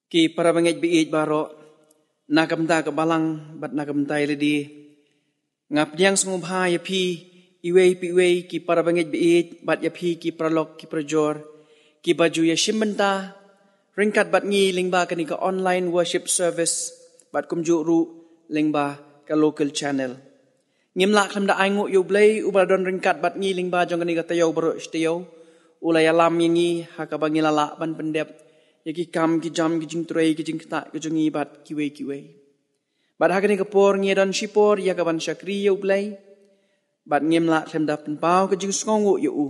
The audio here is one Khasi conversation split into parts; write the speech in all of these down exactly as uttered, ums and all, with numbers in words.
Ki para bangeit baieit baroh, na ka bynta ka balang bad na ka bynta ïa lade, nga pdiang sngewbha ïa phi iwei pa iwei, ki para bangeit baieit bad ïa phi ki paralok ki parajor kiba ju ïashim bynta ryngkat bad ngi lyngba kane ka online worship service bad kumjuh ruh lyngba ka local channel. Ngim lah khlem da ainguh ïa U Blei uba la don ryngkat bad ngi lyngba jong kane ka taïew baroh shi taïew. U la ïalam ïa ngi ha kaba ngi la lah ban pyndep ïa ki kam ki jam, ki jingtrei, ki jingktah ki jong ngi bad kiwei kiwei. Bad ha kane ka por ngi ïa don shipor ïa kaban shakri ïa U Blei. Bad ngim lah khlem da pynpaw ka jingsngewnguh ïa u,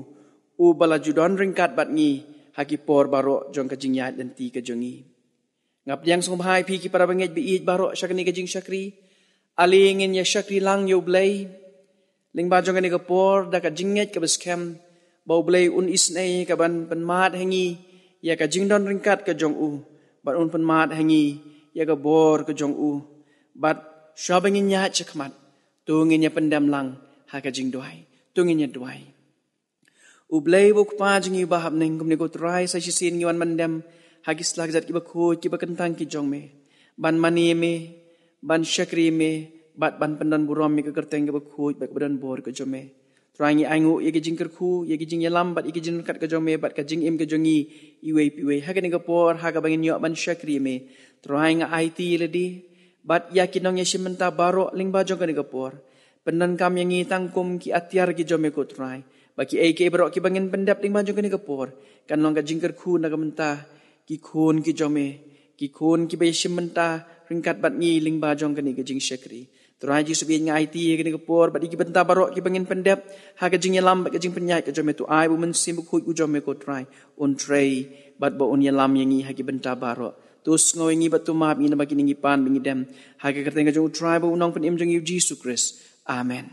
uba la ju don ryngkat bad ngi ha ki por baroh jong ka jingïaid lynti ka jong ngi. Nga pdiang sngewbha ïa phi ki para bangeit baieit baroh sha kane ka jingshakri. Ale ngin ïa shakri lang ïa U Blei lyngba jong kane ka por da ka jingngeit kaba skhem ba U Blei un isynei kaban pynmad ha ngi ïa ka jingdon ryngkat ka jong u, bad un pynmad ha ngi ïa ka bor ka jong u. Bad shwa ba ngin ïaid shakhmat, to ngin ïa pyndem lang ha ka jingduwai. To ngin ïa duwai. U Blei uba U Kpa jong ngi uba ha bneng, kumne ko Trai sa shisien ngi wan ban dem ha ki slajat kiba khuid kiba kyntang ki jong me, ban mane me, ban shakri me, bad ban pyndon burom ïa ka kyrteng kaba khuid bad kaba don bor ka jong me. Trai ngi ainguh ïa ki jingkyrkhu, ïa ki jingïalam bad ïa ki jingryngkat ka jong me bad ka jingim ka jong ngi iwei pa iwei ha kane ka por ha kaba ngin ïoh ban shakri me. Trai nga aiti ïa lade bad ïa ki nongïashim bynta baroh lyngba jong kane ka por. Pyndonkam ïa ngi tang kum ki atiar ki jong me ko Trai, ba kiei kiei baroh kiba ngin pyndep lyngba jong kane ka por kan long ka jingkyrkhu na ka bynta ki khun ki jong me, ki khun kiba ïashim bynta ryngkat bad ngi lyngba jong kane ka jingshakri. Trai Jisu, bad nga aiti ïa kane ka por bad ïa ki bynta baroh kiba ngin pyndep ha ka jingïalam bad ka jingpynïaid ka jong me. To ai ba U Mynsiem Bakhuid u jong me ko Trai un trei bad ba un ïalam ïa ngi ha ki bynta baroh. To sngew ïa ngi bad to map ïa ngi naba kine ngi pan bad ngi dem ha ka kyrteng ka jong U Trai bad U Nongpynim jong ngi U Jisu Khrist. Amen.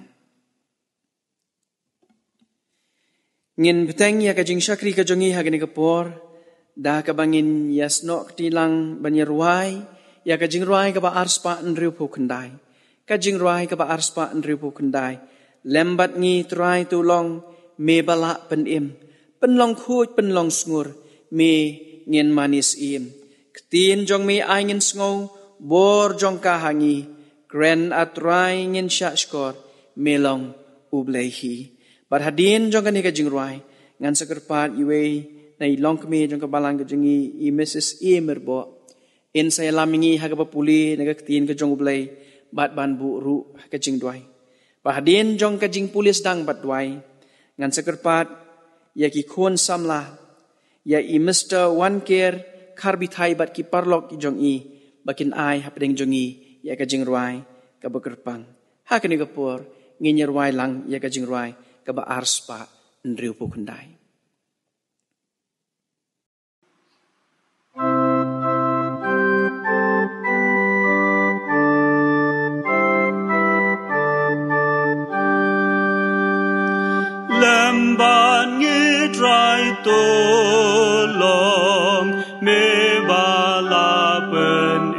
Ngin bteng ïa ka jingshakri ka jong ngi ha kane ka por da kaba ngin ïasnoh kti lang ban ïarwai ïa ka jingrwai kaba arspah hynriewphew khyndai. Ka jingrwai kaba arspah hynriewphew khyndai. Lem bad ngi Trai, to long me ba la pynim. Pynlong khuid pynlong sngur me, ngin mane syiem. Ktien jong me ai ngin sngew bor jong ka ha ngi. Kren A Trai ngin shahshkor, me long U Blei hi. Bad hadien jong kane ka jingrwai ngan sa kyrpad ïa iwei na i longkmie jong ka balang ka jong ngi, i Mrs A Myrboh, in sa ïalam ïa ngi ha kaba pule na ka ktien ka jong U Blei bad ban buh ruh ha ka jingduwai. Bad hadien jong ka jingpule sdang bad duwai ngan sa kyrpad ïa ki khun samla, ïa i Mister Wanker Kharbithai bad ki paralok ki jong i ba kin ai hapdeng jong ngi ïa ka jingrwai kaba kyrpang. Ha kane ka por ngin ïarwai lang ïa ka jingrwai kaba arspah hynriewphew khyndai. Lem bad ngi Trai, to long me ba la pynim.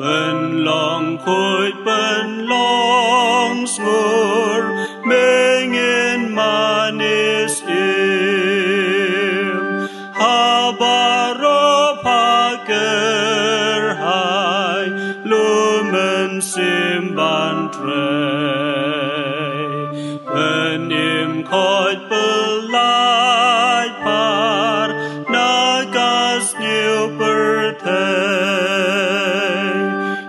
Pynlong khuid pynlong sngur me, ngin mane syiem. Ha baroh pha kyrhai, lum mynsiem ban trei. Pynim, khuid, pyllait, par na ka sniew pyrthei.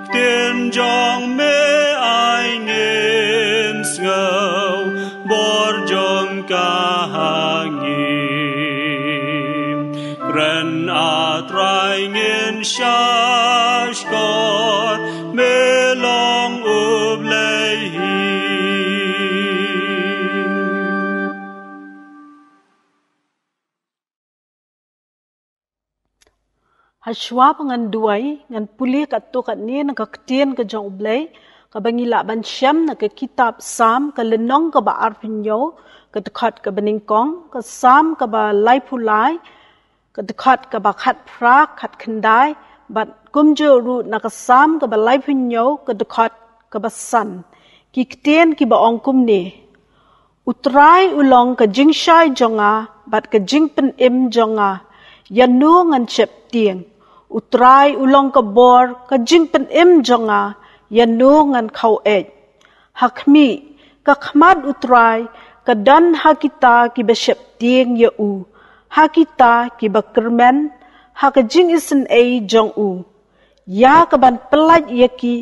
Ktien jong me ai ngin sngew, bor jong ka ha ngi. Kren A Trai ngin shahshkor, me long U Blei hi. Hashwa ba ngan duwai, ngan pule katto katne na ka ktien ka jong U Blei kaba ngi lah ban shem na ka kitab Salm, ka lynnong kaba arphew hynñiew, ka dkhot kaba nyngkong, ka Salm kaba laiphew lai, ka dkhot kaba khatphra, khatkhyndai, bad kumjuh ruh na ka Salm kaba laiphew hynñiew, ka dkhot kaba san. Ki ktien kiba ong kumne: U Trai u long ka jingshai jong nga bad ka jingpynim jong nga. Ïano ngan sheptieng? U Trai u long ka bor, ka jingpynim jong nga, ïano ngan khaw-eit? Ha khmih, ka khmat u Trai ka don ha kita kiba sheptieng ïa u, ha kita kiba kyrmen ha ka jingisynei jong u. Ïa kaban pyllait ïa ki,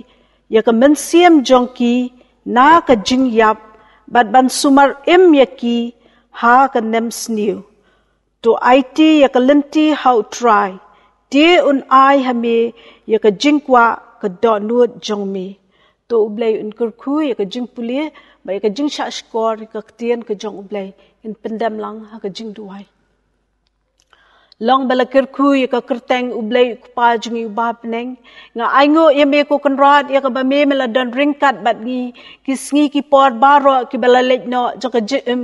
ïa ka mynsiem jong ki na ka jingïap, bad ban sumar im ïa ki ha ka nemsniew. To aiti ïa ka lynti ha u Trai, te un ai ha me ïa ka jingkwah ka dohnud jong me. To U Blei un kyrkhu ïa ka jingpule bad ïa ka jingshah shkor ïa ka ktien ka jong U Blei. Ngin pyndem lang ha ka jingduwai. Long ba la kyrkhu ïa ka kyrteng U Blei U Kpa jong ngi uba ha bneng. Nga ainguh ïa me ko Kynrad, ïa kaba me me la don ryngkat bad ngi ki sngi ki por baroh kiba la leit noh jong ka jingim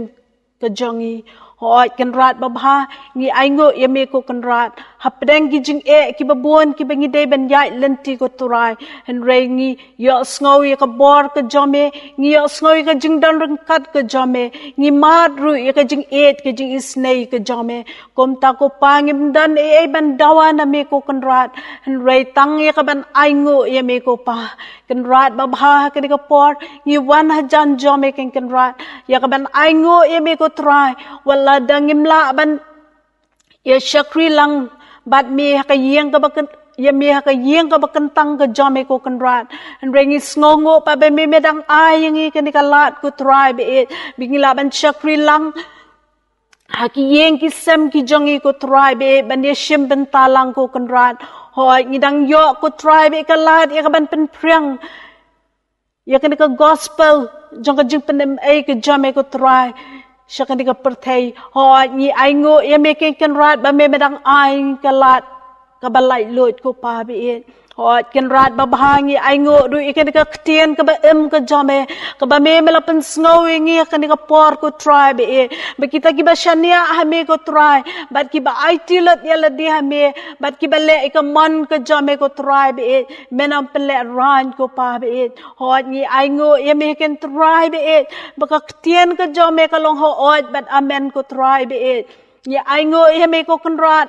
ka jong ngi. Hooid Kynrad babha, ngi ainguh ïa me ko Kynrad. Hapdeng ki jingeh kiba bun kiba ngi dei ban ïaid lynti ko Trai, hynrei ngi ïohsngew ïa ka bor ka jong me, ngi ïohsngew ïa ka jingdon ryngkat ka jong me, ngi mad ruh ïa ka jingïeit ka jingisynei ka jong me. Kumta ko Pa, ngim don ei ei ban dawa na me ko Kynrad, hynrei tang ïa kaban ainguh ïa me ko Pa. Kynrad babha, ha kane ka por ngi wan hajan jong me ko Kynrad, ïa kaban ainguh ïa me ko Trai. Wat la dang ngim lah ban ïa shakri lang bad me ha ka ïing kaba kyn-, ïa me ha ka ïing kaba kyntang ka jong me ko Kynrad, hynrei ngi sngewnguh pat ba me me dang ai ïa ngi kane ka lad ko Trai baieit, ba ngi lah ban shakri lang ha ki ïing ki sem ki jong ngi ko Trai baieit, ban ïa shim bynta lang ko Kynrad. Hooid ngi dang ïoh ko Trai baieit ka lad ïa kaban pynphriang ïa kane ka gospel jong ka jingpynim ei ka jong me ko Trai sha kane ka pyrthei. Hooid ngi ainguh ïa me ko Kynrad ba me me dang ai ka lad kaba laitluid ko Pa baieit. Hooid Kynrad babha, ngi ainguh ruh ïa kane ka ktien kaba im ka jong me, kaba me me la pynsngew ïa ngi ha kane ka por ko Trai baieit, ba kita kiba shaniah ha me ko Trai, bad kiba aiti lut ïa lade ha me, bad kiba leh ïa ka mon ka jong me ko Trai baieit, men ym pynlehraiñ ko Pa baieit. Hooid ngi ainguh ïa me ko Trai baieit, ba ka ktien ka jong me ka long hooid bad amen ko Trai baieit. Ngi ainguh ïa me ko Kynrad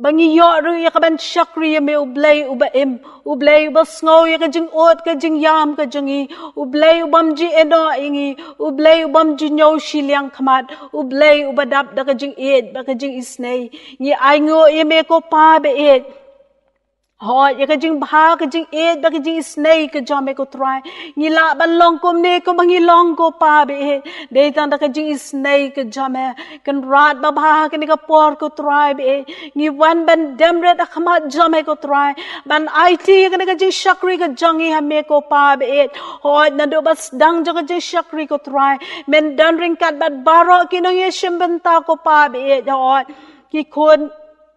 ba ngi ïoh ruh ïa kaban shakri ïa me U Blei uba im, U Blei uba sngew ïa ka jingud ka jingïam ka jong ngi, U Blei ubym ju ïehnoh ïa ngi, U Blei ubym ju ñiew shiliang khmat, U Blei uba dap da ka jingïeit bad ka jingisynei. Ngi ainguh ïa me ko Pa baieit. Hooid ïa ka jingbha ka jingïeit bad ka jingisynei ka jong me ko Trai. Ngi lah ban long kumne kumba ngi long ko Pa baieit, dei tang da ka jingisynei ka jong me. Kynrad babha, ha kane ka por ko Trai baieit, ngi wan ban dem rit ha khmat jong me ko Trai, ban aiti ïa kane ka jingshakri ka jong ngi ha me ko Pa baieit. Hooid naduh ba sdang jong ka jingshakri ko Trai, men don ryngkat bad baroh ki nongïashim bynta ko Pa baieit. Hooid ki khun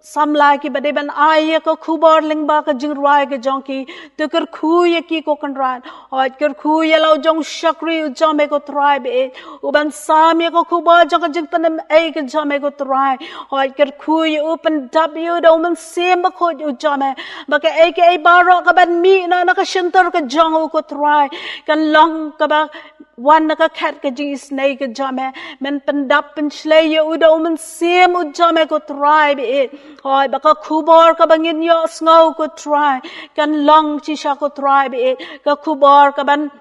samla kiba dei ban ai ïa ka khubor lyngba ka jingrwai ka jong ki, to kyrkhu ïa ki ko Kynrad. Hooid kyrkhu ïa la u jong u shakri u jong me ko Trai baieit, uban sam ïa ka khubor jong ka jingpynim ei ka jong me ko Trai. Hooid kyrkhu ïa u, pyndap ïa u da u Mynsiem Bakhuid u jong me, ba kaei kaei baroh kaban mih na na ka shyntur ka jong u ko Trai, kan long kaba wan na ka khet ka jingisynei ka jong me. Men pyndap pynshlei ïa u da u Mynsiem u jong me ko Trai baieit. Hooid ba ka khubor kaba ngin ïohsngew ko Trai, kan long shisha ko Trai baieit ka khubor kaban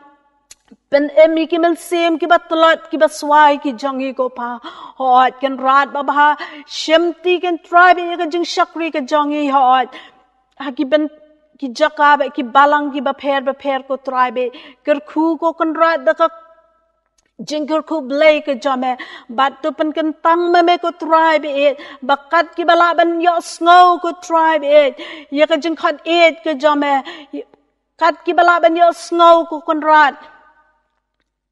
pynim ïa ki mynsiem kiba tlot kiba swai ki jong ngi ko Pa. Hooid Kynrad babha, shimti ko Trai baieit ïa ka jingshakri ka jong ngi. Hooid ha ki byn, ki jaka bad ki balang kiba pher bapher ko Trai baieit, kyrkhu ko Kynrad da ka jingkyrkhu Blei ka jong me, bad to pynkyntang ma me ko Trai baieit, ba kat kiba lah ban ïohsngew ko Trai baieit ïa ka jingkhot ïeit ka jong me, kat kiba lah ban ïohsngew ko Kynrad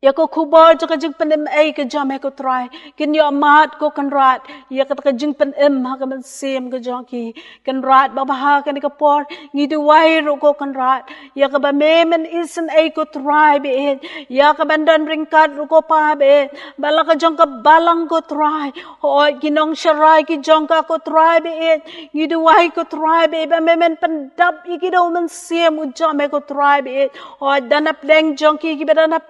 ïa ka khubor jong ka jingpynim ei ka jong me ko Trai, kin ïoh mad ko Kynrad ïa kata ka jingpynim ha ka mynsiem ka jong ki. Kynrad babha, ha kane ka por ngi duwai ruh ko Kynrad ïa kaba me men isynei ko Trai baieit, ïa kaban don ryngkat ruh ko Pa baieit bad la ka jong ka balang ko Trai. Hooid ki nongsharai ki jong ka ko Trai baieit, ngi duwai ko Trai baieit ba me men pyndap ïa ki da u Mynsiem u jong me ko Trai baieit. Hooid da napdeng jong ki kiba da nap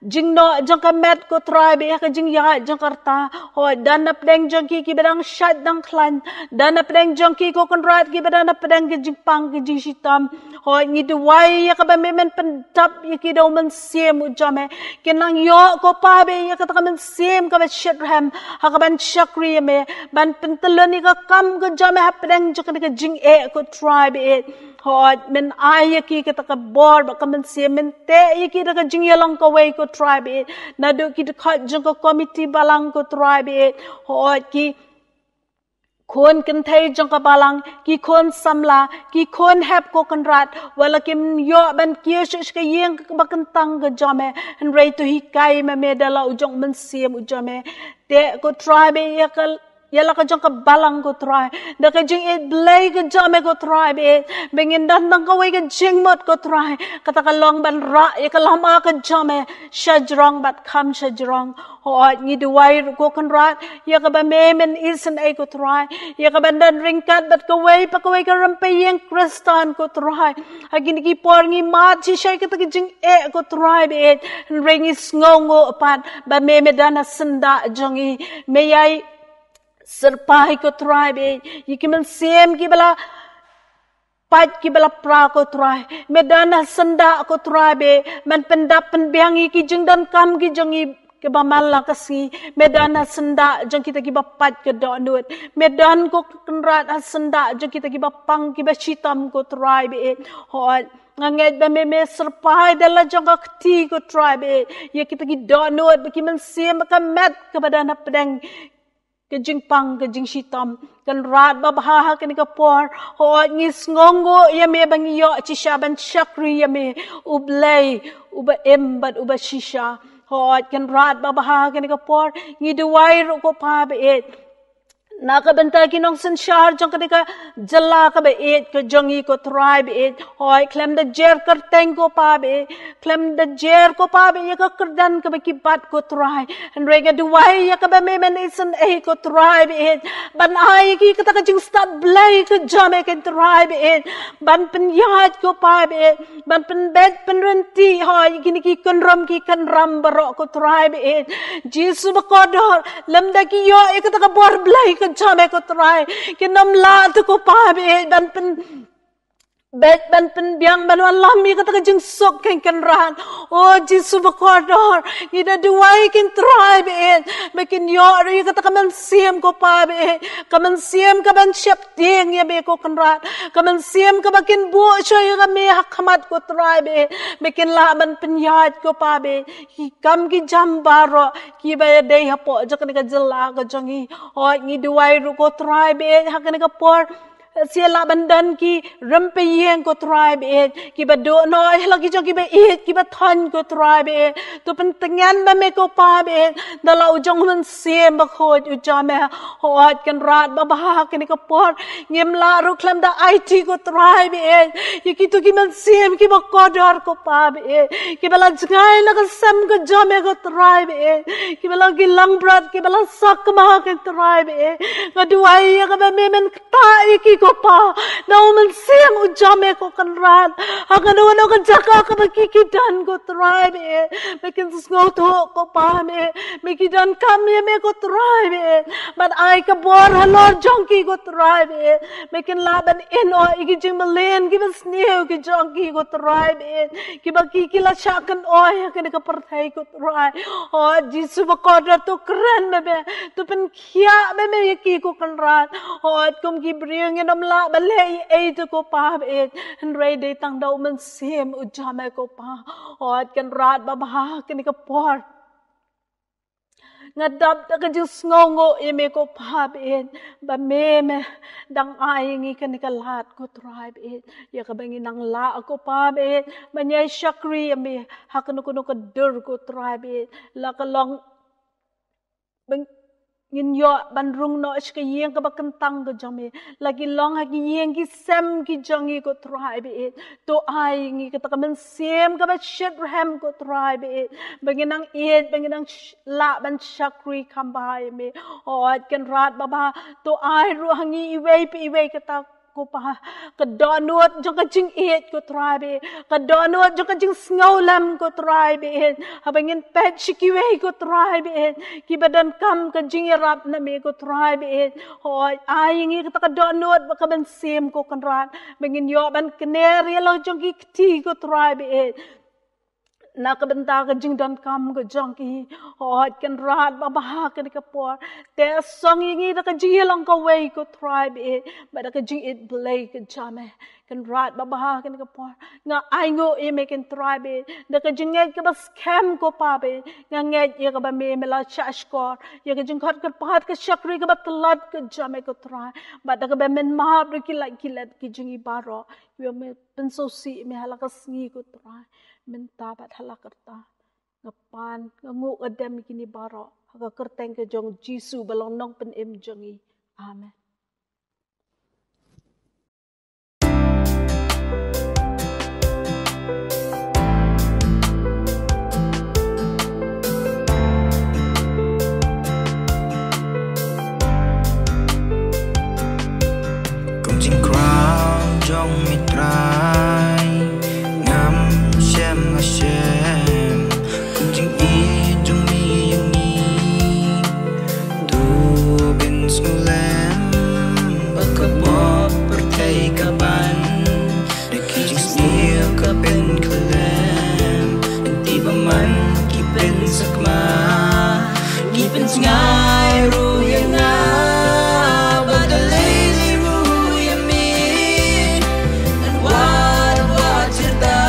Jingnoh jong ka met ko Trai baieit, ka jingïaid jong ka rta. Hooid, don napdeng jong ki kiba dang shait dang khlaiñ. Don napdeng jong ki ko Kynrad kiba don napdeng ka jingpang ka jingshitom. Hooid, ngi duwai ïa kaba me men pyndap ïa ki da u Mynsiem u jong me. Kin nang ïoh ko Pa baieit ïa kata ka mynsiem kaba shitrhem ha kaban shakri ïa me, ban pyntylun ïa ka kam ka jong me hapdeng jong kane ka jingeh ko Trai baieit. Hooid, men ai ïa ki kata ka bor bad ka mynsiem, men teh ïa ki da ka jingïalong kawei ko Trai baieit. Naduh ki dkhot jong ka komiti balang ko Trai baieit. Hooid, ki khun kynthei jong ka balang, ki khun samla, ki khun hep ko Kynrad, wat la kim ïoh ban kiew sha ka ïing kaba kyntang ka jong me, hynrei to hikai ma me da la u jong u Mynsiem u jong me. Teh ko Trai baieit ïa ka, ïa la ka jong ka balang ko Trai, da ka jingïeit Blei ka jong me ko Trai baieit, ba ngin don tang kawei ka jingmut ko Trai, kata ka long ban rah ïa ka lama ka jong me shajrong bad kham shajrong. Hooid, ngi duwai ruh ko Kynrad ïa kaba me men isynei ko Trai, ïa kaban don ryngkat bad kawei pa kawei ka rympei ïing Khristan ko Trai. Ha kine ki por ngi mad shisha ïa kata ka jingeh ko Trai baieit, hynrei ngi sngewnguh pat ba me me don ha syndah jong ngi. Me ïai syrpai ko Trai baieit ïa ki mynsiem kiba la pait kiba la pra ko Trai. Me don ha syndah ko Trai baieit ban pyndap pynbiang ïa ki jingdonkam ki jong ngi kiba man la ka sngi. Me don ha syndah jong kita kiba pait ka dohnud. Me don ko Kynrad ha syndah jong kita kiba pang kiba shitom ko Trai baieit. Hooid, nga ngeit ba me me syrpai da la jong ka kti ko Trai baieit ïa kita ki dohnud bad ki mynsiem bad ka met kaba don hapdeng ka jingpang ka jingshitom. Kynrad babha ha kane ka por, hooid, ngi sngewnguh ïa me ba ngi ïoh shisha ban shakri ïa me, U Blei uba im bad uba shisha. Hooid, Kynrad babha ha kane ka por, ngi duwai ruh ko Pa baieit na ka bynta ki nongsynshar jong kane ka jylla kaba ïeit ka jong ngi ko Trai baieit. Hooid, khlem da jer kyrteng ko Pa baieit, khlem da jer ko Pa baieit ïa ka kyrdan kaba ki bat ko Trai, hynrei nga duwai ïa kaba me men isynei ko Trai baieit, ban ai ïa ki kata ka jingstad Blei ka jong me ko Trai baieit, ban pynïaid ko Pa baieit, ban pynbeit pynryntih, hooid, ïa kine ki kynrum ki kynram baroh ko Trai baieit. Jisu bakordor, lymda ki ïoh ïa kata ka bor Blei ka jong me ko Trai, kin ym lah te ko Pa baieit ban pyn beit ban pynbiang ban wallam ïa kata ka jingsuk ko Kynrad. O Jisu bakordor, ngi da duwai ko Trai baieit ba kin ïoh ruh ïa kata ka mynsiem ko Pa baieit, ka mynsiem kaban sheptieng ïa me ko Kynrad, ka mynsiem kaba kin buh shuh ïa ka me ha khmat ko Trai baieit, ba kin lah ban pynïaid ko Pa baieit ki kam ki jam baroh kiba ïadei hapoh jong kane ka jylla ka jong ngi. Hooid, ngi duwai ruh ko Trai baieit ha kane ka por, sha lah ban don ki rympei ïing ko Trai baieit kiba dohnud, ha la ki jong kiba ïeit kiba thon ko Trai baieit. To pyntngen ma me ko Pa baieit da la u jong u Mynsiem Bakhuid u jong me. Hooid, Kynrad babha ha kane ka por, ngim lah ruh khlem da aiti ko Trai baieit ïa kito ki mynsiem kiba kordor ko Pa baieit, kiba la jngai na ka sem ka jong me ko Trai baieit, kiba la ki langbrot, kiba la sakma ko Trai baieit. Nga duwai ïa kaba me men ktah ïa ki ko Pa da u Mynsiem u jong me ko Kynrad. Ha kano kano ka jaka kaba ki ki don ko Trai baieit, me kin sngewthuh ko Pa me, me ki donkam ïa me ko Trai baieit, ban ai ka bor halor jong ki ko Trai baieit, me kin lah ban ïehnoh ïa ki jingmlien kiba sniew ki jong ki ko Trai baieit, kiba ki ki la shah kynnoh ha kane ka pyrthei ko Trai. O Jisu bakordor, to kren ma me, to pynkhiah ma me ïa ki ko Kynrad. Hooid, kum ki briew ngin ym lah ban leh ei ei te ko Pa baieit, hynrei dei tang da u Mynsiem u jong me ko Pa. Hooid, Kynrad babha ha kane ka por, nga dap da ka jingsngewnguh ïa me ko Pa baieit, ba me me dang ai ïa ngi kane ka lad ko Trai baieit, ïa kaba ngin nang lah ko Pa baieit ban ïai shakri ïa me ha kano kano ka dur ko Trai baieit. La ka long ba ngin ïoh ban rung noh sha ka ïing kaba kyntang ka jong me, la ki long ha ki ïing ki sem ki jong ngi ko Trai baieit, to ai ïa ngi kata ka mynsiem kaba shitrhem ko Trai baieit, ba ngin nang ïeit, ba ngin nang sh-, lah ban shakri kham bha ïa me. Hooid, Kynrad babha, to ai ruh ha ngi iwei pa iwei kata Ko Pa, ka dohnud jong ka jingïeit ko Trai baieit, ka dohnud jong ka jingsngewlem ko Trai baieit, haba ngin peit sha kiwei ko Trai baieit, kiba donkam ka jingïarap na me ko Trai baieit. Hooid, ai ïa ngi kata ka dohnud bad ka mynsiem ko Kynrad, ba ngin ïoh ban kner ïa la jong ki kti ko Trai baieit. Na ka bynta ka jingdonkam ka jong ki. Hooid Kynrad babha ha kane ka por, te song ïa ngi da ka jingïalong kawei ko Trai baieit, bad da ka jingïeit Blei ka jong me. Kynrad babha ha kane ka por, nga ainguh ïa me ko Trai baieit, da ka jingngeit kaba skhem ko Pa baieit, nga ngeit ïa kaba me, me la shahshkor ïa ka jingkhot kyrpad ka shakri kaba tlot ka jong me ko Trai, bad da kaba men map da ki lait ki let ki jong ngi baroh. Ïa me pynsngewsih me ha la ka sngi ko Trai. Mynta bad ha la karta, nga pan, nga nguh, nga dem ïa kine baroh ha ka kyrteng ka jong Jisu ba long Nongpynim jong ngi. Amen. Kum jingkhraw jong me Trai, ngam shem, nga shem. Kum jingïeit jong me ïa ngi, to pynsngewlem, ba ka pop pyrthei ka ban da ki jingsniew ka pynkhlem. Lynti bymman ki pynsakma, ki pynsngew ruh ïa nga, ba da lei lei ruh ïa me, ngan wad wad jyrta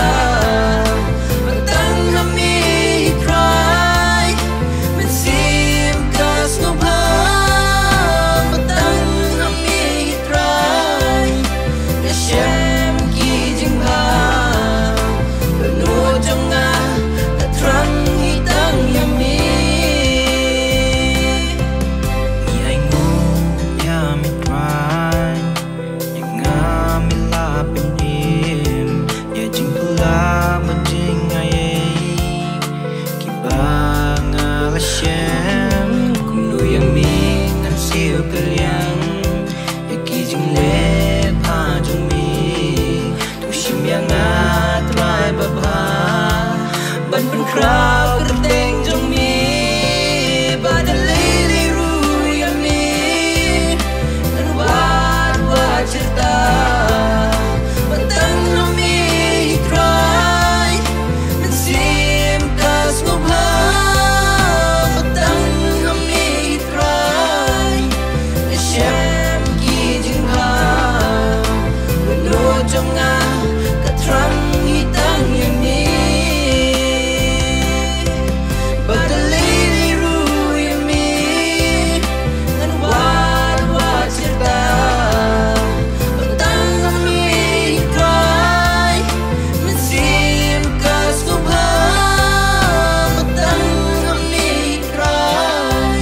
ba tang ha me hi Trai. Mynsiem ka sngewbha ba tang ha me hi Trai. Nga shem ki jingbha, dohnud jong nga ka thrang hi tang ïa me. Ngi ainguh ïa me Trai, ïa nga me la pynim, ïa jingpyllait bad jingaiei kiba nga la shem. Kumno ïa me ngan siew kylliang, ïa ki jingleh bha jong me. To shim ïa nga Trai babha, ban pynkhraw kyrteng jong me, ba da lei lei ruh ïa me, ngan wad wad jyrta ba tang ha me hi Trai. Mynsiem ka sngewbha ba tang ha me hi Trai. Nga shem ki jingbha, dohnud jong nga ka thrang hi tang ïa me. Ba da lei lei ruh ïa me, ngan wad wad jyrta ba tang ha me hi Trai. Mynsiem ka sngewbha ba tang ha me hi Trai.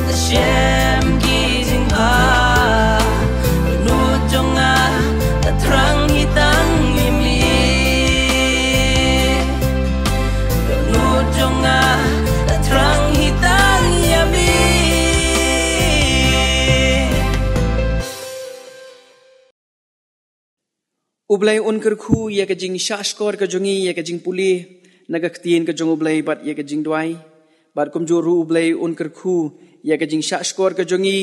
Nga shem ki jingbha, dohnud jong nga ka thrang hi tang ïa me. Dohnud jong nga ka thrang hi tang ïa me. U Blei un kyrkhu ïa ka jingshahshkor ka jong ngi, ïa ka jingpule na ka ktien ka jong U Blei bad ïa ka jingduwai. Bad kumjuh ruh U Blei un kyrkhu ïa ka jingshahshkor ka jong ngi,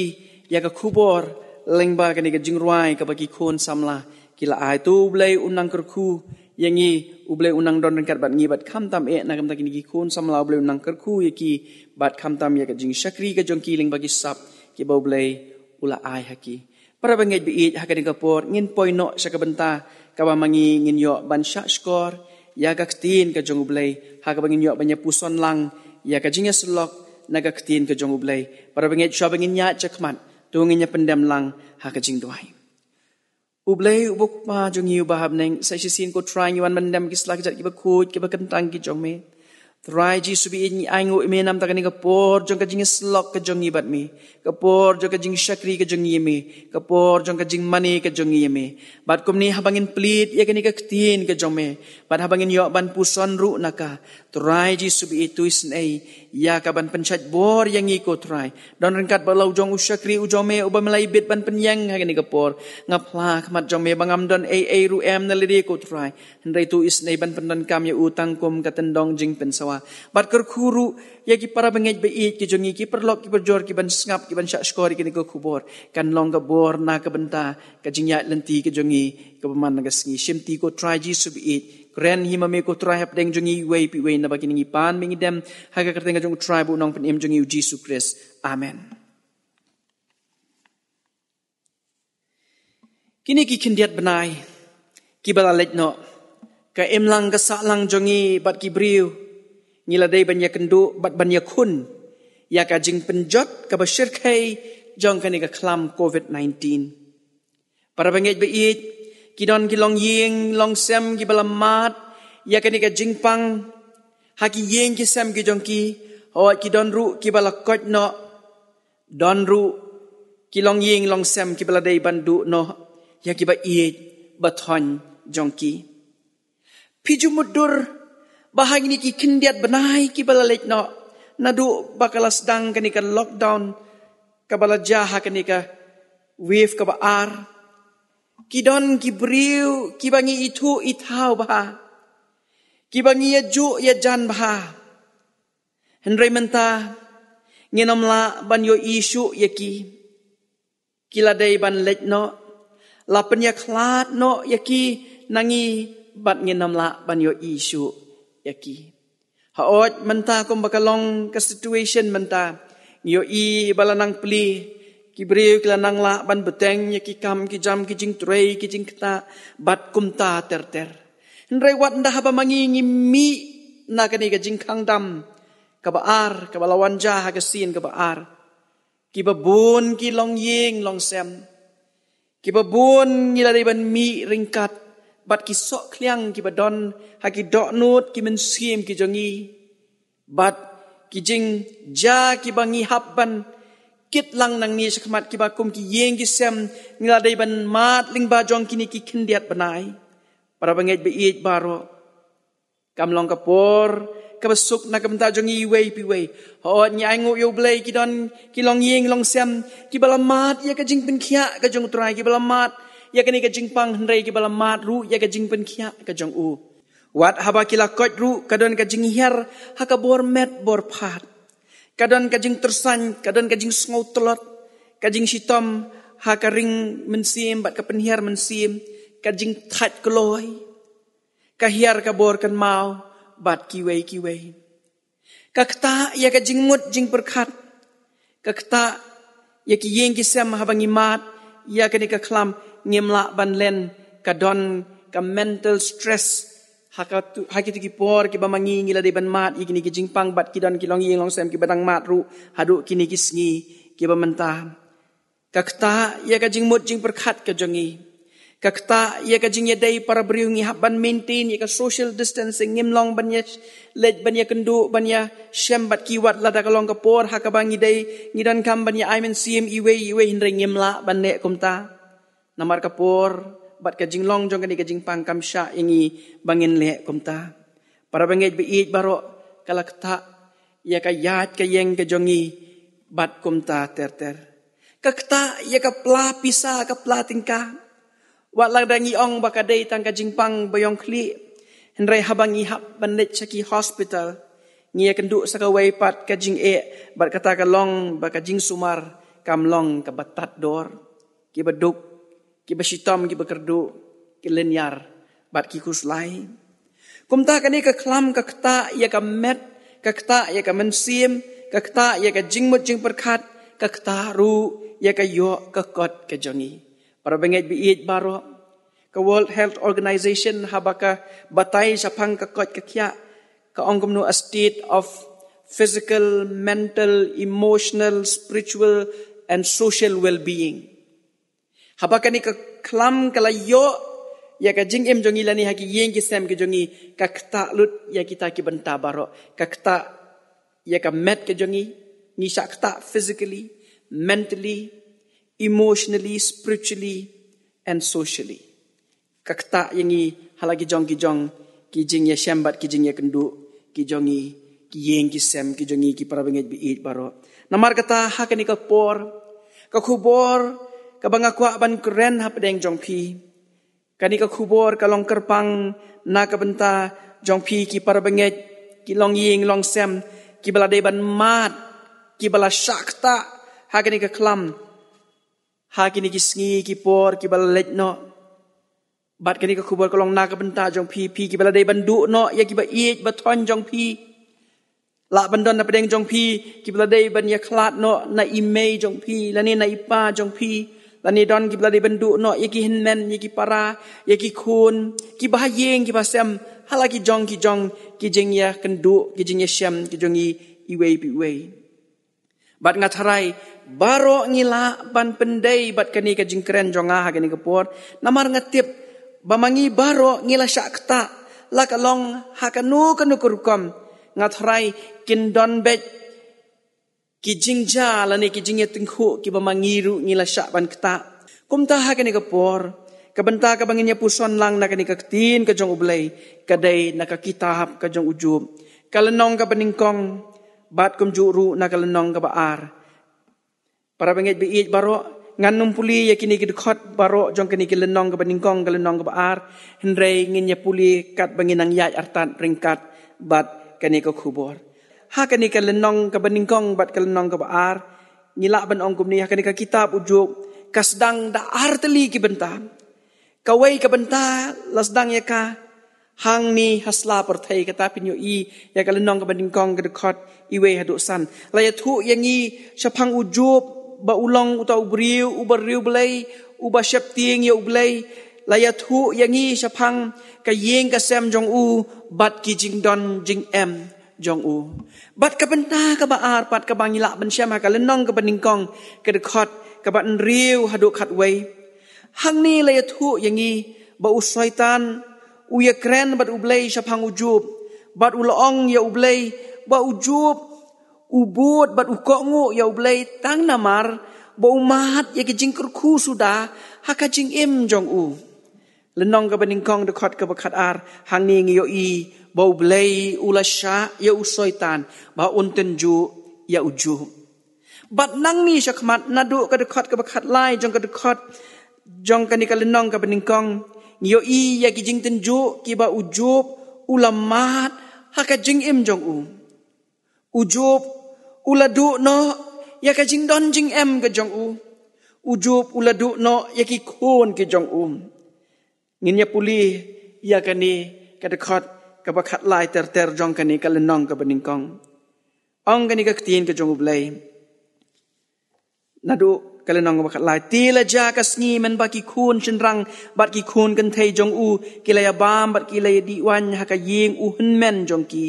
ïa ka khubor lyngba kane ka jingrwai kaba ki khun samla ki la ai. To U Blei un nang kyrkhu ïa ngi, U Blei un nang don ryngkat bad ngi bad khamtam eh na ka bynta kine ki khun samla, U Blei un nang kyrkhu ïa ki bad khamtam ïa ka jingshakri ka jong ki lyngba ki sap kiba U Blei u la ai ha ki. Para bangeit ba ïeit, ha kane ka por ngin poi noh sha ka bynta kaba ma ngi ngin ïoh ban shahshkor ïa ka ktien ka jong U Blei, ha kaba ngin ïoh ban ïa puson lang ïa ka jingïasyllok na ka ktien ka jong U Blei. Para bangeit, shuwa ba ngin ïaid shakhmat, to ngin ïa pyndem lang ha ka jingduwai. U Blei uba U Kpa jong ngi uba ha bneng, sa shisien ko Trai ngi wan pyndem ki sla ki jait kiba khuid kiba kyntang ki jong me. Trai Jisu baieit, ngi ainguh ïa me namar kane ka por jong ka jingïasyllok ka jong ngi bad me, ka por jong ka jingshakri ka jong ngi ïa me, ka por jong ka jingmane ka jong ngi ïa me. Bad kumne haba ngin plie ïa kane ka ktien ka jong me, bad haba ngin ïoh ban puson ruh na ka, Trai Jisu baieit, to isynei ïa ka ban pynshait bor ïa ngi ko Trai. Don ryngkat bad la u jong u shakri u jong me uba me la ibit ban pynïeng ha kane ka por. Nga phla ha khmat jong me ba ngam don ei ei ruh em na lade ko Trai, hynrei to isynei ban pyndonkam ïa u tang kum ka tyndong jingpynsawa. Bad kyrkhu ruh ïa ki para bangeit baieit ki jong ngi, ki paralok ki parajor, ki ban sngap, ki ban shah shkor ïa kane ka khubor, kan long ka bor na ka bynta ka jingïaid lynti ka jong ngi kaba man la ka sngi. Shimti ko Trai Jisu baieit, kren hi ma me ko Trai hapdeng jong ngi iwei pa iwei, naba kine ngi pan bad ngi dem ha ka kyrteng ka jong u Trai bad u Nongpynim jong ngi u Jisu Khrist. Amen. Kine ki khyndiat bnai kiba la leit noh, ka imlang ka sahlang jong ngi bad ki briew, ngi la dei ban ïakynduh bad ban ïakhun ïa ka jingpynjot kaba shyrkhei jong kane ka khlam covid nineteen. Para bangeit baieit, ki don ki longïing longsem kiba la mad ïa kane ka jingpang ha ki ïing ki sem ki jong ki. Hooid, ki don ruh kiba la koit noh, don ruh ki longïing longsem kiba la dei ban duh noh ïa kiba ïeit bathoiñ jong ki. Phi ju mutdur ba ha kine ki khyndiat bnai kiba la leit noh, naduh ba ka la sdang kane ka lockdown kaba la jia ha kane ka wave kaba ar, ki don ki briew kiba ngi ithuh ithaw bha, kiba ngi ïajuh ïajan bha. Hynrei mynta ngin ym lah ban ïohi shuh ïa ki. Ki la dei ban leit noh, la pynïakhlad noh ïa ki na ngi, bad ngin ym lah ban ïohi shuh ïa ki. Hooid, mynta kumba ka long ka situation mynta, ngi ïohi ba la nang plie, ki briew ki la nang lah ban bteng ïa ki kam ki jam, ki jingtrei, ki jingktah, bad kumta ter ter. Hynrei wat ynda haba ma ngi ngi mih na kane ka jingkhang dam kaba ar kaba la wan jia ha ka sien kaba ar, kiba bun ki longïing longsem, kiba bun ngi la dei ban mih ryngkat bad ki sohkhliang kiba don ha ki dohnud ki mynsiem ki jong ngi, bad ki jingjia kiba ngi hap ban kit lang nangne shakhmat, kiba kum ki ïing ki sem ngi la dei ban mad lyngba jong kine ki khyndiat bnai. Para bangeit baieit baroh, kam long ka por kaba suk na ka bynta jong ngi iwei pa iwei. Hooid, ngi ainguh ïa U Blei, ki don ki longïing longsem kiba la mad ïa ka jingpynkhiah ka jong U Trai, kiba la mad ïa kane ka jingpang, hynrei kiba la mad ruh ïa ka jingpynkhiah ka jong u. Wat haba ki la koit ruh, ka don ka jinghiar ha ka bor met bor phad, ka don ka jingtyrsan, ka don ka jingsngewtlot, ka jingshitom ha ka ring mynsiem bad ka pynhiar mynsiem, ka jingthait kloi, ka hiar ka bor kynmaw, bad kiwei kiwei. Ka ktah ïa ka jingmut jingpyrkhat, ka ktah ïa ki ïing ki sem haba ngi mad ïa kane ka khlam, ngim lah ban len, ka don ka mental stress ha ka tu, ha kitu ki por kiba ma ngi ngi la dei ban mad ïa kine ki jingpang, bad ki don ki longïing longsem kiba dang mad ruh haduh kine ki sngi kiba mynta. Ka ktah ïa ka jingmut jingpyrkhat ka jong ngi. Ka ktah ïa ka jingïadei para briew, ngi hap ban maintain ïa ka social distancing, ngim long ban ïa leit ban ïakynduh ban ïashem bad ki, wat lada ka long ka por ha kaba ngi dei, ngi donkam ban ïa ai mynsiem iwei iwei, hynrei ngim lah ban leh kumta. Namar ka por bad ka jinglong jong kane ka jingpang kam shah ïa ngi ba ngin leh kumta. Para bangeit baieit baroh, ka la ktah ïa ka ïaid ka ïeng ka jong ngi bad kumta ter ter. Ka ktah ïa ka pla pisa, ka pla tyngka. Wat lada ngi ong ba ka dei tang ka jingpang ba ïong khlieh, hynrei haba ngi hap ban leit sha ki hospital, ngi ïakynduh sa kawei pat ka jingeh, bad kata ka long ba ka jingsumar kam long kaba tad dor. Kiba duk, kiba shitom, kiba kyrduh, ki lynñiar bad ki khuslai. Kumta kane ka khlam ka ktah ïa ka met, ka ktah ïa ka mynsiem, ka ktah ïa ka jingmut jingpyrkhat, ka ktah ruh ïa ka ïoh ka kot ka jong ngi. Para bangeit baieit baroh, ka World Health Organization haba ka batai shaphang ka koit ka khiah, ka ong kumno: a state of physical, mental, emotional, spiritual and social well-being. Haba kane ka khlam ka la ïoh ïa ka jingim jong ngi lane ha ki ïing ki sem ki jong ngi, ka ktah lut ïa kita ki bynta baroh. Ka ktah ïa ka met ka jong ngi, ngi shah ktah physically, mentally, emotionally, spiritually, and socially. Ka ktah ïa ngi ha la ki jong ki jong ki jingïashem bad ki jingïakynduh ki jong ngi, ki ïing ki sem ki jong ngi, ki para bangeit ba ïeit baroh. Namar kata ha kane ka por, ka khubor kaba nga kwah ban kren hapdeng jong phi, kane ka khubor ka long kyrpang na ka bynta jong phi ki para bangeit, ki longïing longsem, kiba la dei ban mad, kiba la shah ktah ha kane ka khlam, ha kine ki sngi ki por kiba la leit noh. Bad kane ka khubor ka long na ka bynta jong phi, phi kiba la dei ban duh noh ïa kiba ïeit ba thoiñ jong phi. Lah ban don hapdeng jong phi kiba la dei ban ïakhlad noh na i mei jong phi, lane na i pa jong phi, lane don kiba la dei ban duh noh ïa ki hynmen, ïa ki para, ïa ki khun, kiba ha ïing kiba sem, ha la ki jong ki jong ki jingïakynduh, ki jingïashem ki jong ngi iwei pa iwei. Bad nga tharai baroh ngi lah ban pyndei bad kane ka jingkren jong nga ha kane ka por, namar nga tip ba ma ngi baroh ngi la shah ktah, la ka long ha kano kano ka rukom. Nga tharai kin don beit ki jingjia lane ki jingïatyngkhuh kiba ma ngi ruh ngi la shah ban ktah. Kumta ha kane ka por, ka bynta kaba ngin ïapuson lang na kane ka ktien ka jong U Blei ka dei na ka kitab ka jong u Job, ka lynnong kaba nyngkong, bad kumjuh ruh na ka lynnong kaba ar. Para bangeit ba ïeit baroh, ngan nym pule ïa kine ki dkhot baroh jong kane ka lynnong kaba nyngkong, ka lynnong kaba ar, hynrei ngin ïa pule katba ngin nang ïaid artat ryngkat bad kane ka khubor. Ha kane ka lynnong kaba nyngkong bad ka lynnong kaba ar, ngi lah ban ong kumne, ha kane ka kitab u Job, ka sdang da ar tylli ki bynta. Kawei ka bynta la sdang ïa ka hangne ha sla pyrthei, kata phin ïohi ïa ka lynnong kaba nyngkong, ka dkhot iwei haduh san. La ïathuh ïa ngi shaphang u Job ba u long uta u briew uba riewblei, uba sheptieng ïa U Blei. La ïathuh ïa ngi shaphang ka ïing ka sem jong u bad ki jingdon jingem jong u. Bad ka bynta kaba ar pat kaba ngi lah ban shem ha ka lynnong kaba nyngkong, ka dkhot kaba hynriew haduh khatwei. Hangne la ïathuh ïa ngi ba u Soitan u ïakren bad U Blei shaphang u Job, bad u la ong ïa U Blei ba u Job u bud bad u kohnguh ïa U Blei tang namar ba u mad ïa ki jingkyrkhu suda ha ka jingim jong u. Lynnong kaba nyngkong, dkhot kaba khatar, hangne ngi ïohi ba U Blei u la shah ïa u Soitan ba un tynjuh ïa u Job. Bad nangne shakhmat, naduh ka dkhot kaba khatlai jong ka dkhot jong kane ka lynnong kaba nyngkong, ngi ïohi ïa ki jingtynjuh kiba u Job u la mad ha ka jingim jong u. U Job u la duh noh ïa ka jingdon jingem ka jong u. U Job u la duh noh ïa ki khun ki jong u. Ngin ïa pule ïa kane ka dkhot kaba khatlai ter ter jong kane ka lynnong kaba nyngkong. Ong kane ka ktien ka jong U Blei, naduh ka lynnong kaba khatlai: Te la jia ka sngi mynba ki khun shynrang bad ki khun kynthei jong u ki la ïa bam bad ki la ïa dih waiñ ha ka ïing u hynmen jong ki.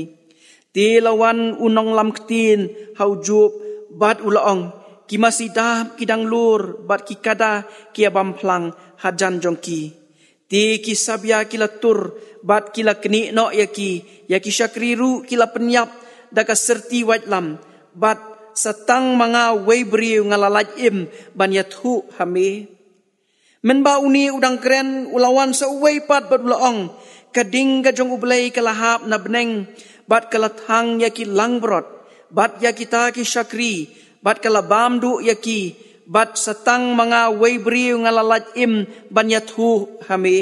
Te la wan u nonglam ktien ha u Job bad u la ong: Ki masi dap ki dang lur bad ki kada ki ïa bam phlang hajan jong ki. Te ki sabia ki la tur bad ki la knieh noh ïa ki, ïa ki shakri ruh ki la pynïap da ka syrti waitlam, bad sa tang ma nga uwei briew nga la lait im ban ïathuh ha me. Mynba une u dang kren, u la wan sa uwei pat bad u la ong: Ka ding ka jong U Blei ka la hap na bneng, bad ka la thang ïa ki langbrot bad ïa kita ki shakri, bad ka la bam duh ïa ki, bad sa tang ma nga uwei briew nga la lait im ban ïathuh ha me.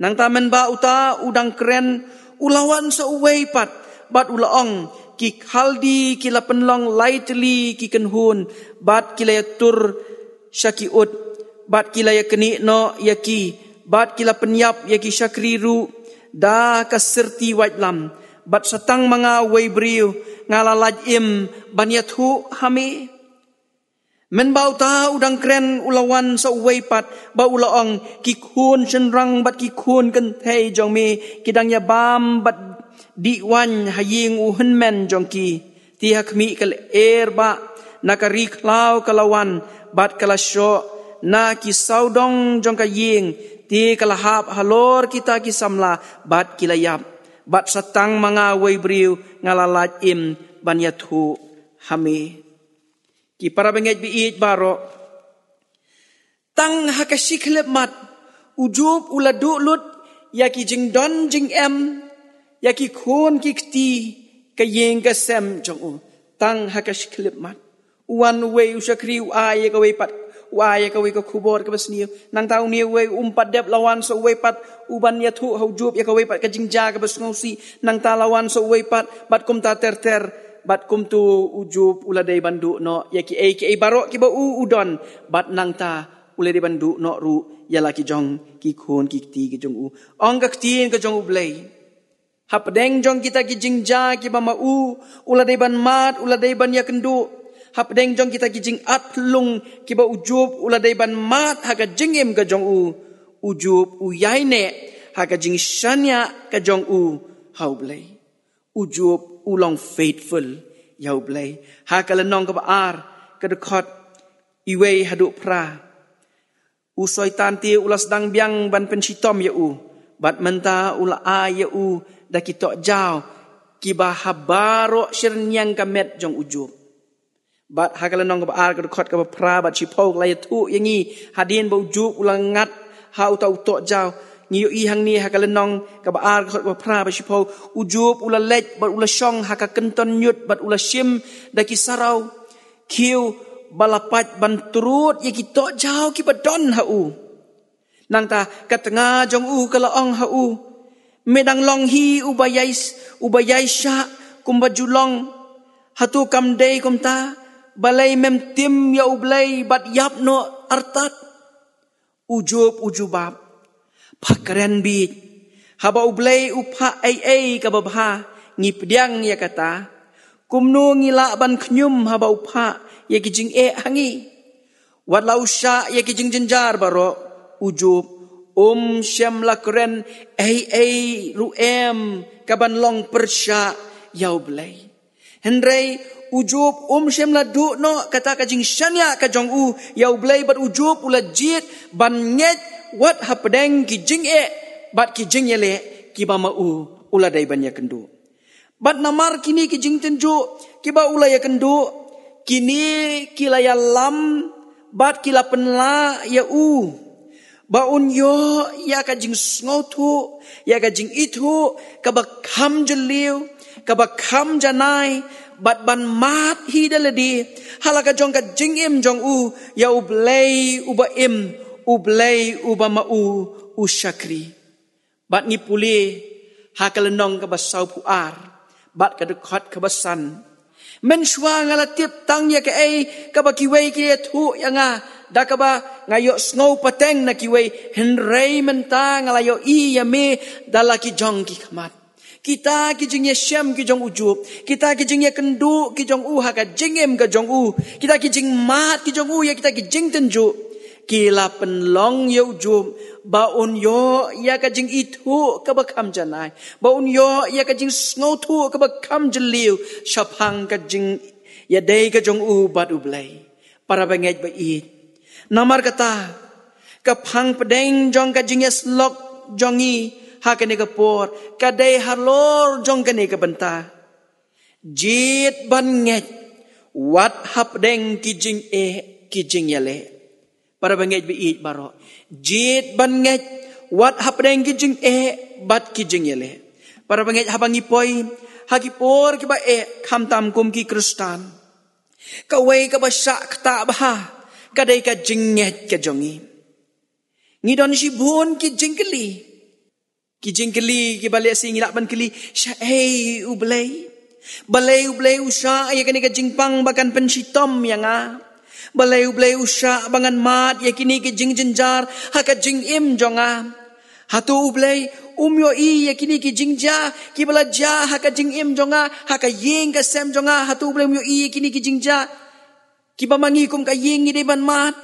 Nangta mynba uta u dang kren, u la wan sa uwei pat bad u la ong: Ki Khaldi ki la pynlong lai tylli ki kynhun, bad ki la ïatur sha ki ut, bad ki la ïaknieh noh ïa ki, bad ki la pynïap ïa ki shakri ruh da ka syrti waitlam, bad sa tang ma nga uwei briew nga la lait im ban ïathuh ha me. Mynba uta u dang kren, u la wan sa uwei pat bad u la ong: Ki khun shynrang bad ki khun kynthei jong me ki dang ïa bam bad dih waiñ ha ïing u hynmen jong ki. Te ha khmih, ka lyer bah na ka ri khlaw ka la wan bad ka la shoh na ki sawdong jong ka ïing, Te ka la hap halor kita ki samla bad ki la ïap. Bad sa tang ma nga uwei u briew nga la lait im ban ïathuh ha me. Ki para bangeit ba ïeit baroh. Tang ha ka shi khyllipmat, u Job u la duh lut ïa ki jingdon jingem, ïa ki khun ki kti, ka ïing ka sem jong u. Tang ha ka shi khyllipmat. U wan uwei u shakri u ai ïa kawei pat, u ai ïa kawei ka khubor kaba sniew. Nangta une uwei um pat dep la wan sa uwei pat, u ban ïathuh ha u Job ïa kawei pat ka jingjia kaba sngewsih. Nangta la wan sa uwei pat, bad kumta ter ter, bad kumtu u Job u la dei ban duh noh ïa kiei kiei baroh kiba u u don, bad nangta u la dei ban duh noh ruh ïa la ki jong ki khun ki kti ki jong u. Ong ka ktien ka jong U Blei. Hapdeng jong kita ki jingjia kiba ma u, u la dei ban mad, u la dei ban ïakynduh. Hapdeng jong kita ki jingat lung kiba u Job u la dei ban mad ha ka jingim ka jong u. U Job u ïaineh ha ka jingshaniah ka jong u ha U Blei. U Job u long faithful ïa U Blei. Ha ka lynnong kaba ar, ka dkhot iwei haduh phra. U Soitan te u la sdang biang ban pynshitom ïa u. Bad mynta u la ai ïa u da ki tohjaw kiba ha baroh shi rynïeng ka met jong u Job. Bad ha ka lynnong kaba ar ka dkhot kaba phra bad shiphew ka la ïathuh ïa ngi hadien ba u Job u la ngat ha uta u tohjaw. Ngi ïohi hangne ha ka lynnong kaba ar ka dkhot kaba phra bad shiphew, u Job u la leit bad u la shong ha ka kynton ñiut bad u la shim da ki saraw khiew ba la pait ban trud ïa ki tohjaw kiba don ha u. Nangta ka tnga jong u ka la ong ha u, me dang long hi uba ïai, uba ïai shah kumba ju long. Hato kam dei kumta? Balei mem tim ïa U Blei bad ïap noh artat? U Job u jubab, pha kren beit. Haba U Blei u phah ei ei kaba bha, ngi pdiang ïa kata. Kumno ngi lah ban khñium haba u phah ïa ki jingeh ha ngi? Wat la u shah ïa ki jingjynjar baroh, u Job um shym la kren ei ei ruh em ka ban long pyrshah ïa U Blei. Hynrei u Job um shym la duh noh kata ka jingshaniah ka jong u ïa U Blei, bad u Job u la jied ban ngeit wat hapdeng ki jingeh bad ki jingïaleh kiba ma u u la dei ban ïakynduh. Bad namar kine ki jingtynjuh kiba u la ïakynduh, kine ki la ïalam bad ki la pynlah ïa u ba un ïoh ïa ka jingsngewthuh, ïa ka jingithuh kaba kham jylliew, kaba kham janai, bad ban mad hi da lade ha la ka jong ka jingim jong u ïa U Blei uba im, U Blei uba ma u u shakri. Bad ngi pule ha ka lynnong kaba sawphew ar bad ka dkhot kaba san. Mynshuwa nga la tip tang ïa kaei kaba kiwei ki ïathuh ïa nga, da kaba nga ïohsngew pateng na kiwei, hynrei mynta nga la ïohi ïa me da la ki jong ki khmat. Kita ki jingïashem ki jong u Job, kita ki jingïakynduh ki jong u ha ka jingim ka jong u, kita ki jingmad ki jong u ïa kita ki jingtynjuh, ki la pynlong ïa u Job ba un ïoh ïa ka jingithuh kaba kham janai, ba un ïoh ïa ka jingsngewthuh kaba kham jylliew shaphang ka jingïadei ka jong u bad U Blei. Para bangeit ba ïeit, namar kata ka phang pdeng jong ka jingïasyllok jong ngi ha kane ka por ka dei halor jong kane ka bynta. Jied ban ngeit wat hapdeng ki jingeh ki jingïaleh. Para bangeit ba ïeit baroh, jied ban ngeit wat hapdeng ki jingeh bad ki jingïaleh. Para bangeit, haba ngi poi ha ki por kiba eh, khamtam kum ki Khristan, kawei kaba shah ktah bha ka dei ka jingngeit ka jong ngi. Ngi don shibun ki jingkylli. Ki jingkylli kiba lehse ngi lah ban kylli, shaei U Blei? Balei U Blei u shah ïa kane ka jingpang ba kan pynshitom ïa nga? Balei U Blei u shah ba ngan mad ïa kine ki jingjynjar ha ka jingim jong nga? Hato U Blei um ïohi ïa kine ki jingjia kiba la jia ha ka jingim jong nga, ha ka ïing ka sem jong nga? Hato U Blei um ïohi ïa kine ki jingjia kiba ma ngi kum ka ïing ngi dei ban mad?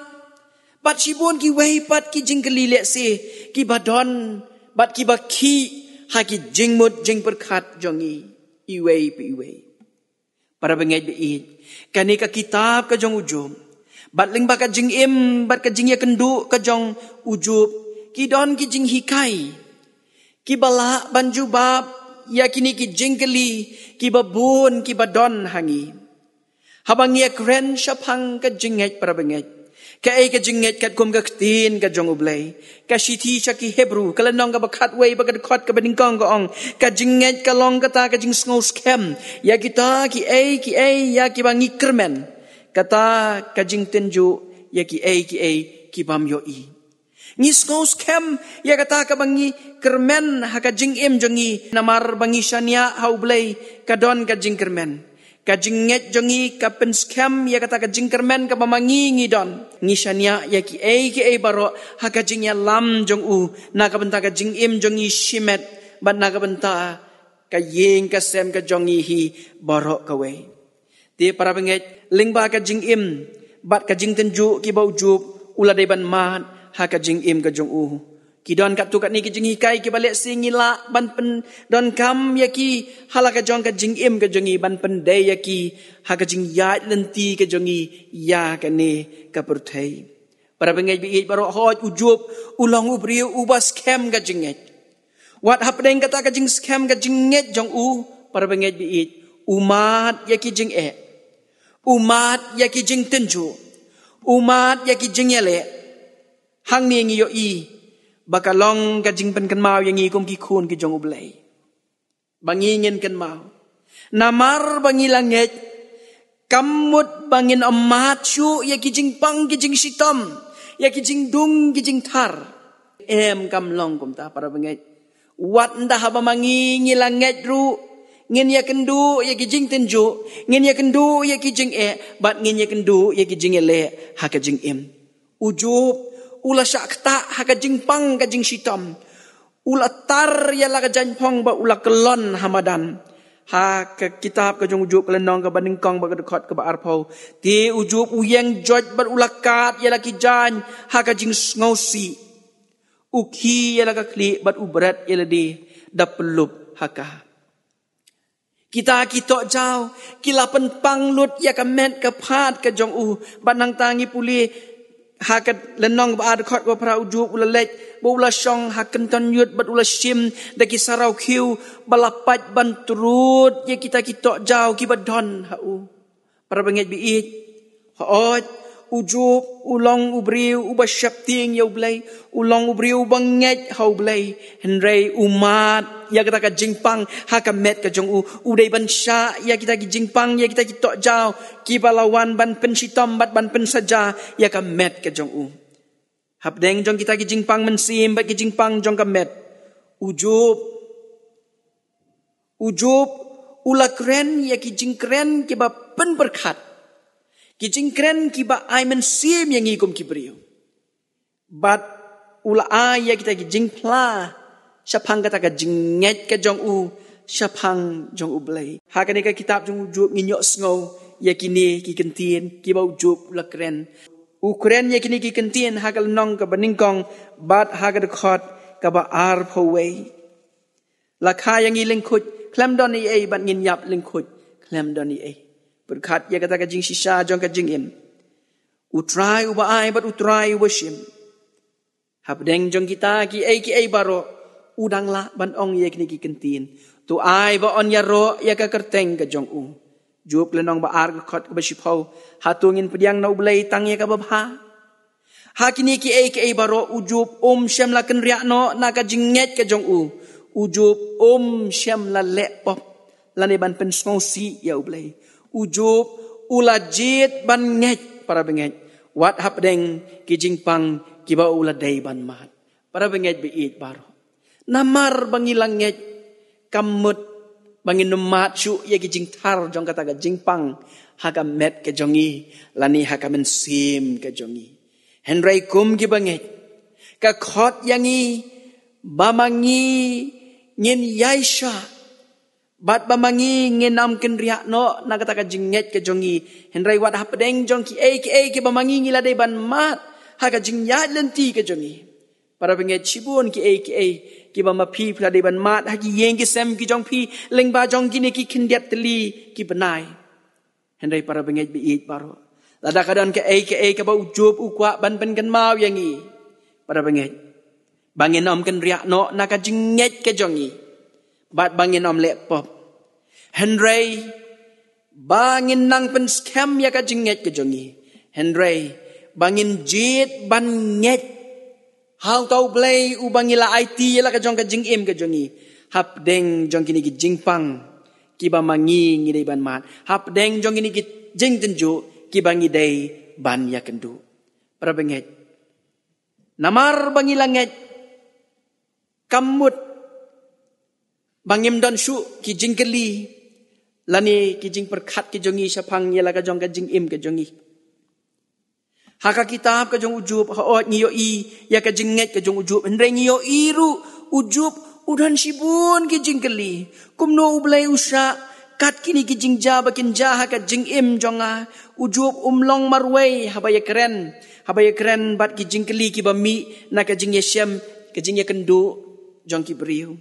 Bad shibun kiwei pat ki jingkylli lehse kiba don bad kiba khih ha ki jingmut jingpyrkhat jong ngi iwei pa iwei. Para bangeit ba ïeit, kane ka kitab ka jong u Job bad lyngba ka jingim bad ka jingïakynduh ka jong u Job, Ki don ki jinghikai kiba lah ban jubab ïa kine ki jingkylli kiba bun kiba don ha ngi. Haba ngi ïakren shaphang ka jingngeit, para bangeit, kaei ka jingngeit? Katkum ka ktien ka jong U Blei, ka shithi sha ki Hebru, ka lynnong kaba khatwei bad ka dkhot kaba nyngkong ka ong, ka jingngeit ka long kata ka jingsngew skhem ïa kita kiei kiei ïa kiba ngi kyrmen, kata ka jingtynjuh ïa kiei kiei ki bym ïohi. Ngi sngew skhem ïa kata kaba ngi kyrmen ha ka jingim jong ngi, namar ba ngi shaniah ha U Blei, ka don ka jingkyrmen. Ka jingngeit jong ngi ka pynskhem ïa kata ka jingkyrmen kaba ma ngi ngi don. Ngi shaniah ïa kiei kiei baroh ha ka jingïalam jong U, na ka bynta ka jingim jong ngi shimet, bad na ka bynta ka ïing ka sem ka jong ngi hi baroh kawei. Te para bangeit, lyngba ka jingim bad ka jingtynjuh kiba u Job u la dei ban mad ha ka jingim ka jong u, ki don katto katne ki jinghikai kiba lehse ngi lah ban pyndonkam ïa ki ha la ka jong ka jingim ka jong ngi, ban pyndei ïa ki ha ka jingïaid lynti ka jong ngi ïa kane ka pyrthei. Para bangeit ba ïeit baroh, hooid, u Job u long u briew uba skhem ka jingngeit. Wat hapdeng kata ka jingskhem ka jingngeit jong u, para bangeit ba ïeit, u mad ïa ki jingeh, u mad ïa ki jingtynjuh, u mad ïa ki jingïaleh. Hangne ngi ïohi ba ka long ka jingpynkynmaw ïa ngi kum ki khun ki jong U Blei, ba ngi ngin kynmaw, namar ba ngi la ngeit, kam mut ba ngin ym mad shuh ïa ki jingpang ki jingshitom, ïa ki jingdung ki jingthar. Em, kam long kumta, para bangeit. Wat ynda haba ma ngi ngi la ngeit ruh, ngin ïakynduh ïa ki jingtynjuh, ngin ïakynduh ïa ki jingeh, bad ngin ïakynduh ïa ki jingïaleh ha ka jingim. U Job u la shah ktah ha ka jingpang ka jingshitom. U la tar ïa la ka jaiñphong bad u la kyllon ha madan. Ha ka kitab ka jong u Job, ka lynnong kaba nyngkong bad ka dkhot kaba arphew, te u Job u ïeng joit bad u la kad ïa la ki jaiñ ha ka jingsngewsih. U khie ïa la ka khlieh bad u bret ïa lade da pyllup ha ka. Kita ki tohjaw ki la pynpang lut ïa ka met ka phad ka jong u. Bad nangta ngi pule ha ka lynnong ba ar, dkhot ba phra, u Job u la leit bad u la shong ha kyntien ïud bad u la shim da ki saraw khiew ba la pait ban trud ïa kita ki tohjaw kiba don ha u. Para bangeit ba ïeit, hooid, u Job u long u briew uba sheptieng ïa U Blei, u long u briew uba ngeit ha U Blei, hynrei u mad ïa kata ka jingpang ha ka met ka jong u. U dei ban shah ïa kita ki jingpang, ïa kita ki tohjaw kiba la wan ban pynshitom bad ban pynsaja ïa ka met ka jong u. Hapdeng jong kita ki jingpang mynsiem bad ki jingpang jong ka met, u Job, u Job u la kren ïa ki jingkren kiba pynpyrkhat, ki jingkren kiba ai mynsiem ïa ngi kum ki briew. Bad u la ai ïa kita ki jingphla shaphang kata ka jingngeit ka jong u shaphang jong U Blei. Ha kane ka kitab jong u Job ngin ïohsngew ïa kine ki kyntien kiba u Job u la kren. U kren ïa kine ki kyntien ha ka lynnong kaba nyngkong bad ha ka dkhot kaba arphew wei. La kha ïa ngi lyngkhuid khlem don ei ei bad ngin ïap lyngkhuid khlem don ei ei. Pyrkhat ïa kata ka jingshisha jong ka jingim. U Trai uba ai bad U Trai uba shim. Hapdeng jong kita kiei kiei baroh, u dang lah ban ong ïa kine ki kyntien: To ai ba yn ïaroh ïa ka kyrteng ka jong u. Job lynnong ba ar, dkhot kaba shiphew: Hato ngin pdiang na U Blei tang ïa kaba bha? Ha kine kiei kiei baroh u Job um shym la kynriah noh na ka jingngeit ka jong u. U Job um shym la leh pop lane ban pynsngewsih ïa U Blei. U Job u la jied ban ngeit, para bangeit, wat hapdeng ki jingpang kiba u la dei ban mad. Para bangeit ba ïeit baroh, namar ba ngi la ngeit, kam mut ba ngin ym mad shuh ïa ki jingthar jong kata ka jingpang ha ka met ka jong ngi lane ha ka mynsiem ka jong ngi. Hynrei kum kiba ngeit, ka khot ïa ngi ba ma ngi ngin ïaishah bad ba ma ngi ngin ym kynriah noh na kata ka jingngeit ka jong ngi. Hynrei wat hapdeng jong kiei kiei kiba ma ngi ngi la dei ban mad ha ka jingïaid lynti ka jong ngi, para bangeit, shibun kiei kiei kiba ma phi phi la dei ban mad ha ki ïing ki sem ki jong phi lyngba jong kine ki khyndiat tylli ki bnai. Hynrei para bangeit ba ïeit baroh, lada ka don kaei kaei kaba u Job u kwah ban pynkynmaw ïa ngi, para bangeit, Ba ngin ym kynriah noh na ka jingngeit ka jong ngi, bad ba ngin ym leh pop. Hynrei ba ngin nang pynskhem ïa ka jingngeit ka jong ngi. Hynrei ba ngin jied ban ngeit ha uta U Blei uba ngi la aiti ïa la ka jong ka jingim ka jong ngi, hapdeng jong kine ki jingpang kiba ma ngi ngi dei ban mad, hapdeng jong kine ki jingtynjuh kiba ngi dei ban ïakynduh. Para bangeit, namar ba ngi la ngeit, kam mut ba ngim don shuh ki jingkylli lane ki jingpyrkhat ki jong ngi shaphang ïa la ka jong ka jingim ka jong ngi. Ha ka kitab ka jong u Job, hooid ngi ïohi ïa ka jingngeit ka jong u Job, hynrei ngi ïohi ruh u Job u don shibun ki jingkylli. Kumno U Blei u shah kat kine ki jingjia ba kin jia ha ka jingim jong nga? U Job um long marwei haba ïakren, haba ïakren bad ki jingkylli kiba mih na ka jingïashem, ka jingïakynduh jong ki briew.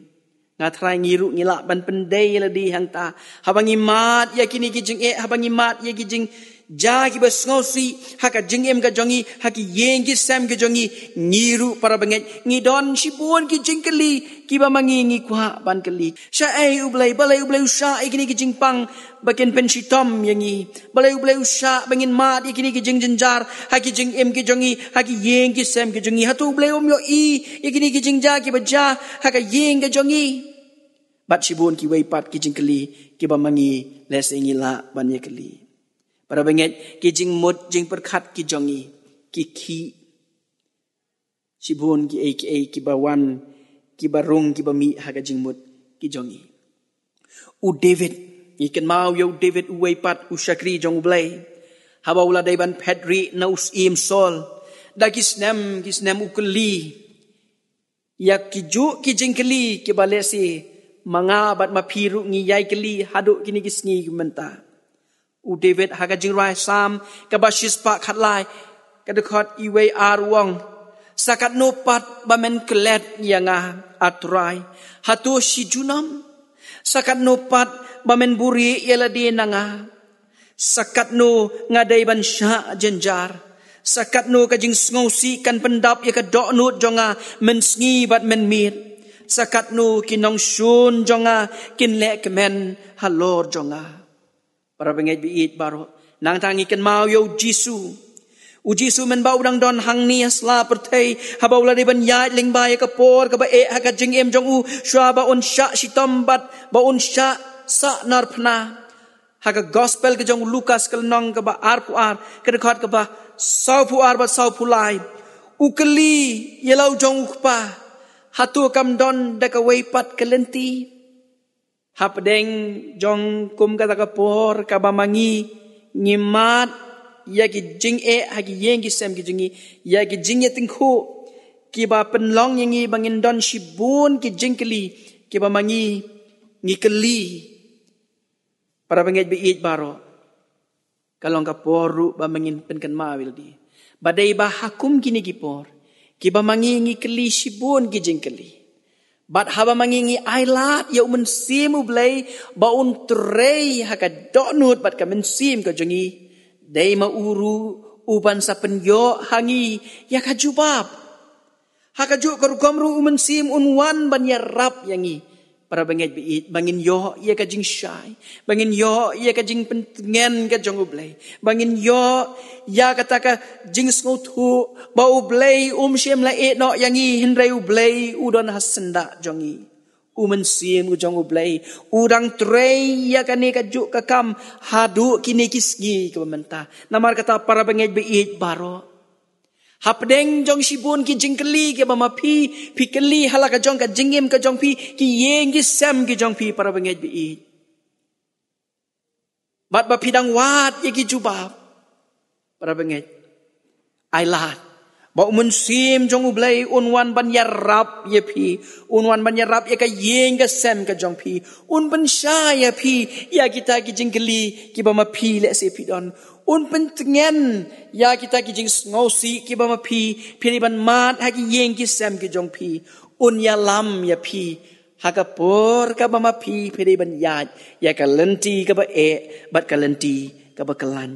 Nga trai ngi ruh ngi lah ban pyndei ïa lade hangta. Haba ngi mad ïa kine ki jingeh, haba ngi mad ïa ki jingjia kiba sngewsih ha ka jingim ka jong ngi, ha ki ïing ki sem ka jong ngi, ngi ruh para bangeit ngi don shibun ki jingkylli kiba ma ngi ngi kwah ban kylli. Shaei U Blei, balei U Blei u shah ïa kine ki jingpang ba kin pynshitom ïa ngi? Balei U Blei u shah ba ngin mad ïa kine ki jingjynjar ha ki jingim ki jong ngi, ha ki ïing ki sem ki jong ngi? Hato U Blei um ïohi ïa kine ki jingjia kiba jia ha ka ïing ka jong ngi? Bad shibun kiwei pat ki jingkylli kiba ma ngi lehse ngi lah ban ïakylli. Para bangeit, ki jingmut jingpyrkhat ki jong ngi ki khih. Shibun kiei kiei kiba wan, kiba rung, kiba mih ha ka jingmut ki jong ngi. U David, ngi kynmaw ïa u David, uwei pat u shakri jong U Blei. Haba u la dei ban phet rieh na u syiem Saul, da ki snem ki snem u kylli ïa kijuh ki jingkylli kiba lehse ma nga bad ma phi ruh ngi ïai kylli haduh kine ki sngi mynta. U David ha ka jingrwai Salm kaba shispah khatlai, ka dkhot iwei ar u ong: Sa katno pat ba men klet ïa nga, A Trai? Hato shi junom? Sa katno pat ba men buhrieh ïa lade na nga? Sa katno nga dei ban shah jynjar? Sa katno ka jingsngewsih kan pyndap ïa ka dohnud jong nga mynsngi bad mynmiet? Sa katno ki nongshun jong nga kin leh kmen halor jong nga? Para bangeit ba ïeit baroh, nangta ngi kynmaw ïa u Jisu. U Jisu mynba u dang don hangne ha sla pyrthei, haba u la dei ban ïaid lyngba ïa ka por kaba eh ha ka jingim jong u, shuwa ba un shah shitom bad ba un shah sah narphna, ha ka gospel ka jong u Lukas ka lynnong kaba arphew ar, ka dkhot kaba sawphew ar bad sawphew lai, u kylli ïa la u jong u kpa: Hato kam don da kawei pat ka lynti? Hapdeng jong kum kata ka por kaba ma ngi ngi mad ïa ki jingeh ha ki ïing ki sem ki jong ngi, ïa ki jingïatyngkhuh kiba pynlong ïa ngi ba ngin don shibun ki jingkylli kiba ma ngi ngi kylli. Para bangeit ba ïeit baroh, ka long ka por ruh ba ma ngin pynkynmaw ïa lade ba dei ba ha kum kine ki por kiba ma ngi ngi kylli shibun ki jingkylli. Bad haba ma ngi ngi ailad ïa u Mynsiem U Blei ba un trei ha ka dohnud bad ka mynsiem ka jong ngi, dei ma u ruh u ban sa pynïoh ha ngi ïa ka jubab. Ha kajuh ka rukom ruh u Mynsiem un wan ban ïarap ïa ngi. Para bangeit ba ïeit, ba ngin ïoh ïa ka jingshai, ba ngin ïoh ïa ka jingpyntngen ka jong U Blei, ba ngin ïoh ïa kata ka jingsngewthuh ba U Blei um shym la ïehnoh ïa ngi, hynrei U Blei u don ha syndah jong ngi. U Mynsiem u jong U Blei u dang trei ïa kane kajuh ka kam haduh kine ki sngi kiba mynta. Namar kata, para bangeit ba ïeit baroh, hapdeng jong shibun ki jingkylli kiba ma phi phi kylli ha la ka jong ka jingim ka jong phi, ki ïing ki sem ki jong phi, para bangeit ba ïeit, bad ba phi dang wad ïa ki jubab, para bangeit, ailad ba u Mynsiem jong U Blei un wan ban ïarap ïa phi, un wan ban ïarap ïa ka ïing ka sem ka jong phi, un pynshai ïa phi ïa kita ki jingkylli kiba ma phi lehse phi don, un pyntngen ïa kita ki jingsngewsih kiba ma phi phi dei ban mad ha ki ïing ki sem ki jong phi, un ïalam ïa phi ha ka por kaba ma phi phi dei ban ïaid ïa ka lynti kaba eh bad ka lynti kaba khlaiñ.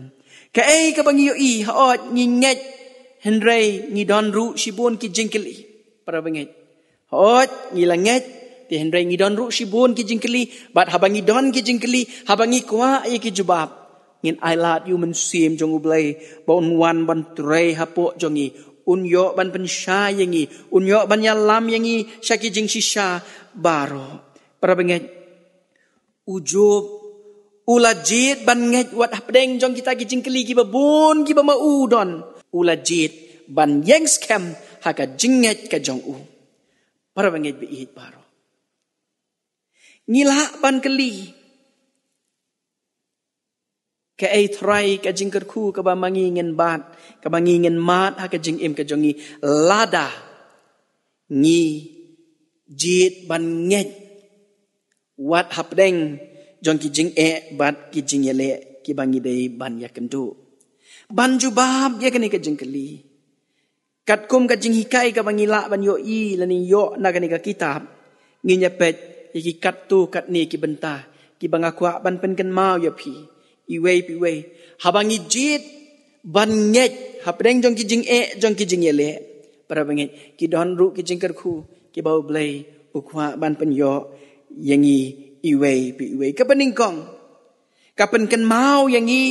Kaei kaba ngi ïohi? Hooid ngi ngeit, hynrei ngi don ruh shibun ki jingkylli, para bangeit. Ot, ngi la ngeit, te hynrei ngi don ruh shibun ki jingkylli, bad haba ngi don ki jingkylli, haba ngi kwah ïa ki jubab, ngin ailad ïa u Mynsiem jong U Blei, ba un wan ban trei hapoh jong ngi, un ïoh ban pynshai ïa ngi, un ïoh ban ïalam ïa ngi sha ki jingshisha baroh. Para bangeit, u Job u la jied ban ngeit wat hapdeng jong kita ki jingkylli kiba bun kiba ma u don. U la jied ban ïeng skhem ha ka jingngeit ka jong u. Para bangeit ba ïeit baroh, ngi lah ban kylli, kaei trai ka jingkyrkhu kaba ma ngi ngin bat, kaba ngi ngin mad ha ka jingim ka jong ngi, lada ngi jied ban ngeit wat hapdeng jong ki jingeh bad ki jingïaleh kiba ngi dei ban ïakynduh. Ban jubab ïa kane ka jingkylli, katkum ka jinghikai kaba ngi lah ban ïohi lane ïoh na kane ka kitab, ngin ïa peit ïa ki katto katne ki bynta kiba nga kwah ban pynkynmaw ïa phi iwei pa iwei. Haba ngi jied ban ngeit hapdeng jong ki jingeh jong ki jingïaleh, para bangeit, ki don ruh ki jingkyrkhu kiba U Blei u kwah ban pynïoh ïa ngi iwei pa iwei. Kaba nyngkong, ka pynkynmaw ïa ngi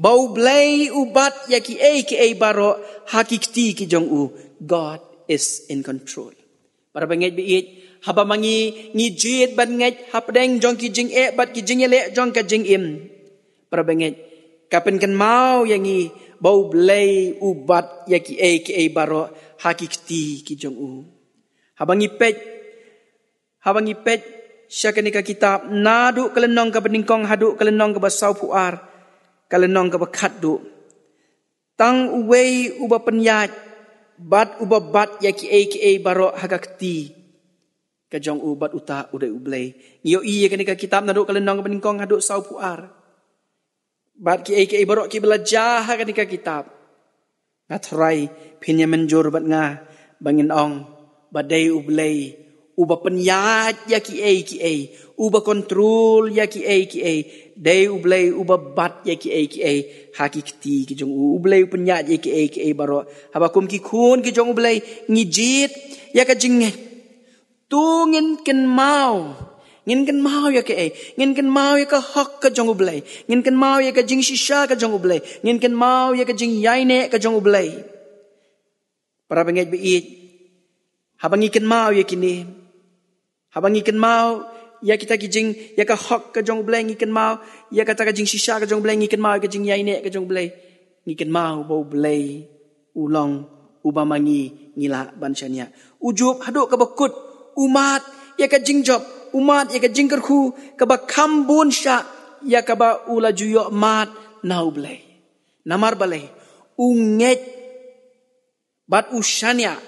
ba U Blei u bat ïa kiei kiei baroh ha ki kti ki jong u. God is in control. Para bangeit ba ïeit, haba ma ngi ngi jied ban ngeit hapdeng jong ki jingeh bad ki jingïaleh jong ka jingim, para bangeit, ka pynkynmaw ïa ngi ba U Blei u bat ïa kiei kiei baroh ha ki kti ki jong u. Haba ngi peit, haba ngi peit sha kane ka kitab, naduh ka lynnong kaba nyngkong haduh ka lynnong kaba sawphew ar, ka lynnong kaba khatduh. Tang uwei uba pynïaid bad uba bat ïa kiei kiei baroh ha ka kti ka jong u, bad uta u dei U Blei. Ngi ïohi ïa kane ka kitab naduh ka lynnong kaba nyngkong haduh sawphew ar. Bad kiei kiei baroh kiba la jia ha kane ka kitab, nga trai phin ïa mynjur bad nga ba ngin ong ba dei U Blei uba pynïaid ïa kiei kiei, uba kontrol ïa kiei kiei. Dei U Blei uba bat ïa kiei kiei ha ki kti ki jong u. U Blei u pynïaid ïa kiei kiei baroh. Haba kum ki khun ki jong U Blei ngi jied ïa ka jingngeit, to ngin kynmaw, ngin kynmaw ïa kaei? Ngin kynmaw ïa ka hok ka jong U Blei, ngin kynmaw ïa ka jingshisha ka jong U Blei, ngin kynmaw ïa ka jingïaineh ka jong U Blei. Para bangeit ba ïeit, haba ngi kynmaw ïa kine, haba ngi kynmaw ïa kita ki jing, ïa ka hok ka jong U Blei, ngi kynmaw ïa kata ka jingshisha ka jong U Blei, ngi kynmaw ïa ka jingïaineh ka jong U Blei, ngi kynmaw ba U Blei u long uba ma ngi ngi lah ban shaniah. U Job haduh kaba kut u mad ïa ka jingjop, u mad ïa ka jingkyrkhu kaba kham bun shah ïa kaba u la ju ïoh mad na U Blei. Namar balei? U ngeit bad u shaniah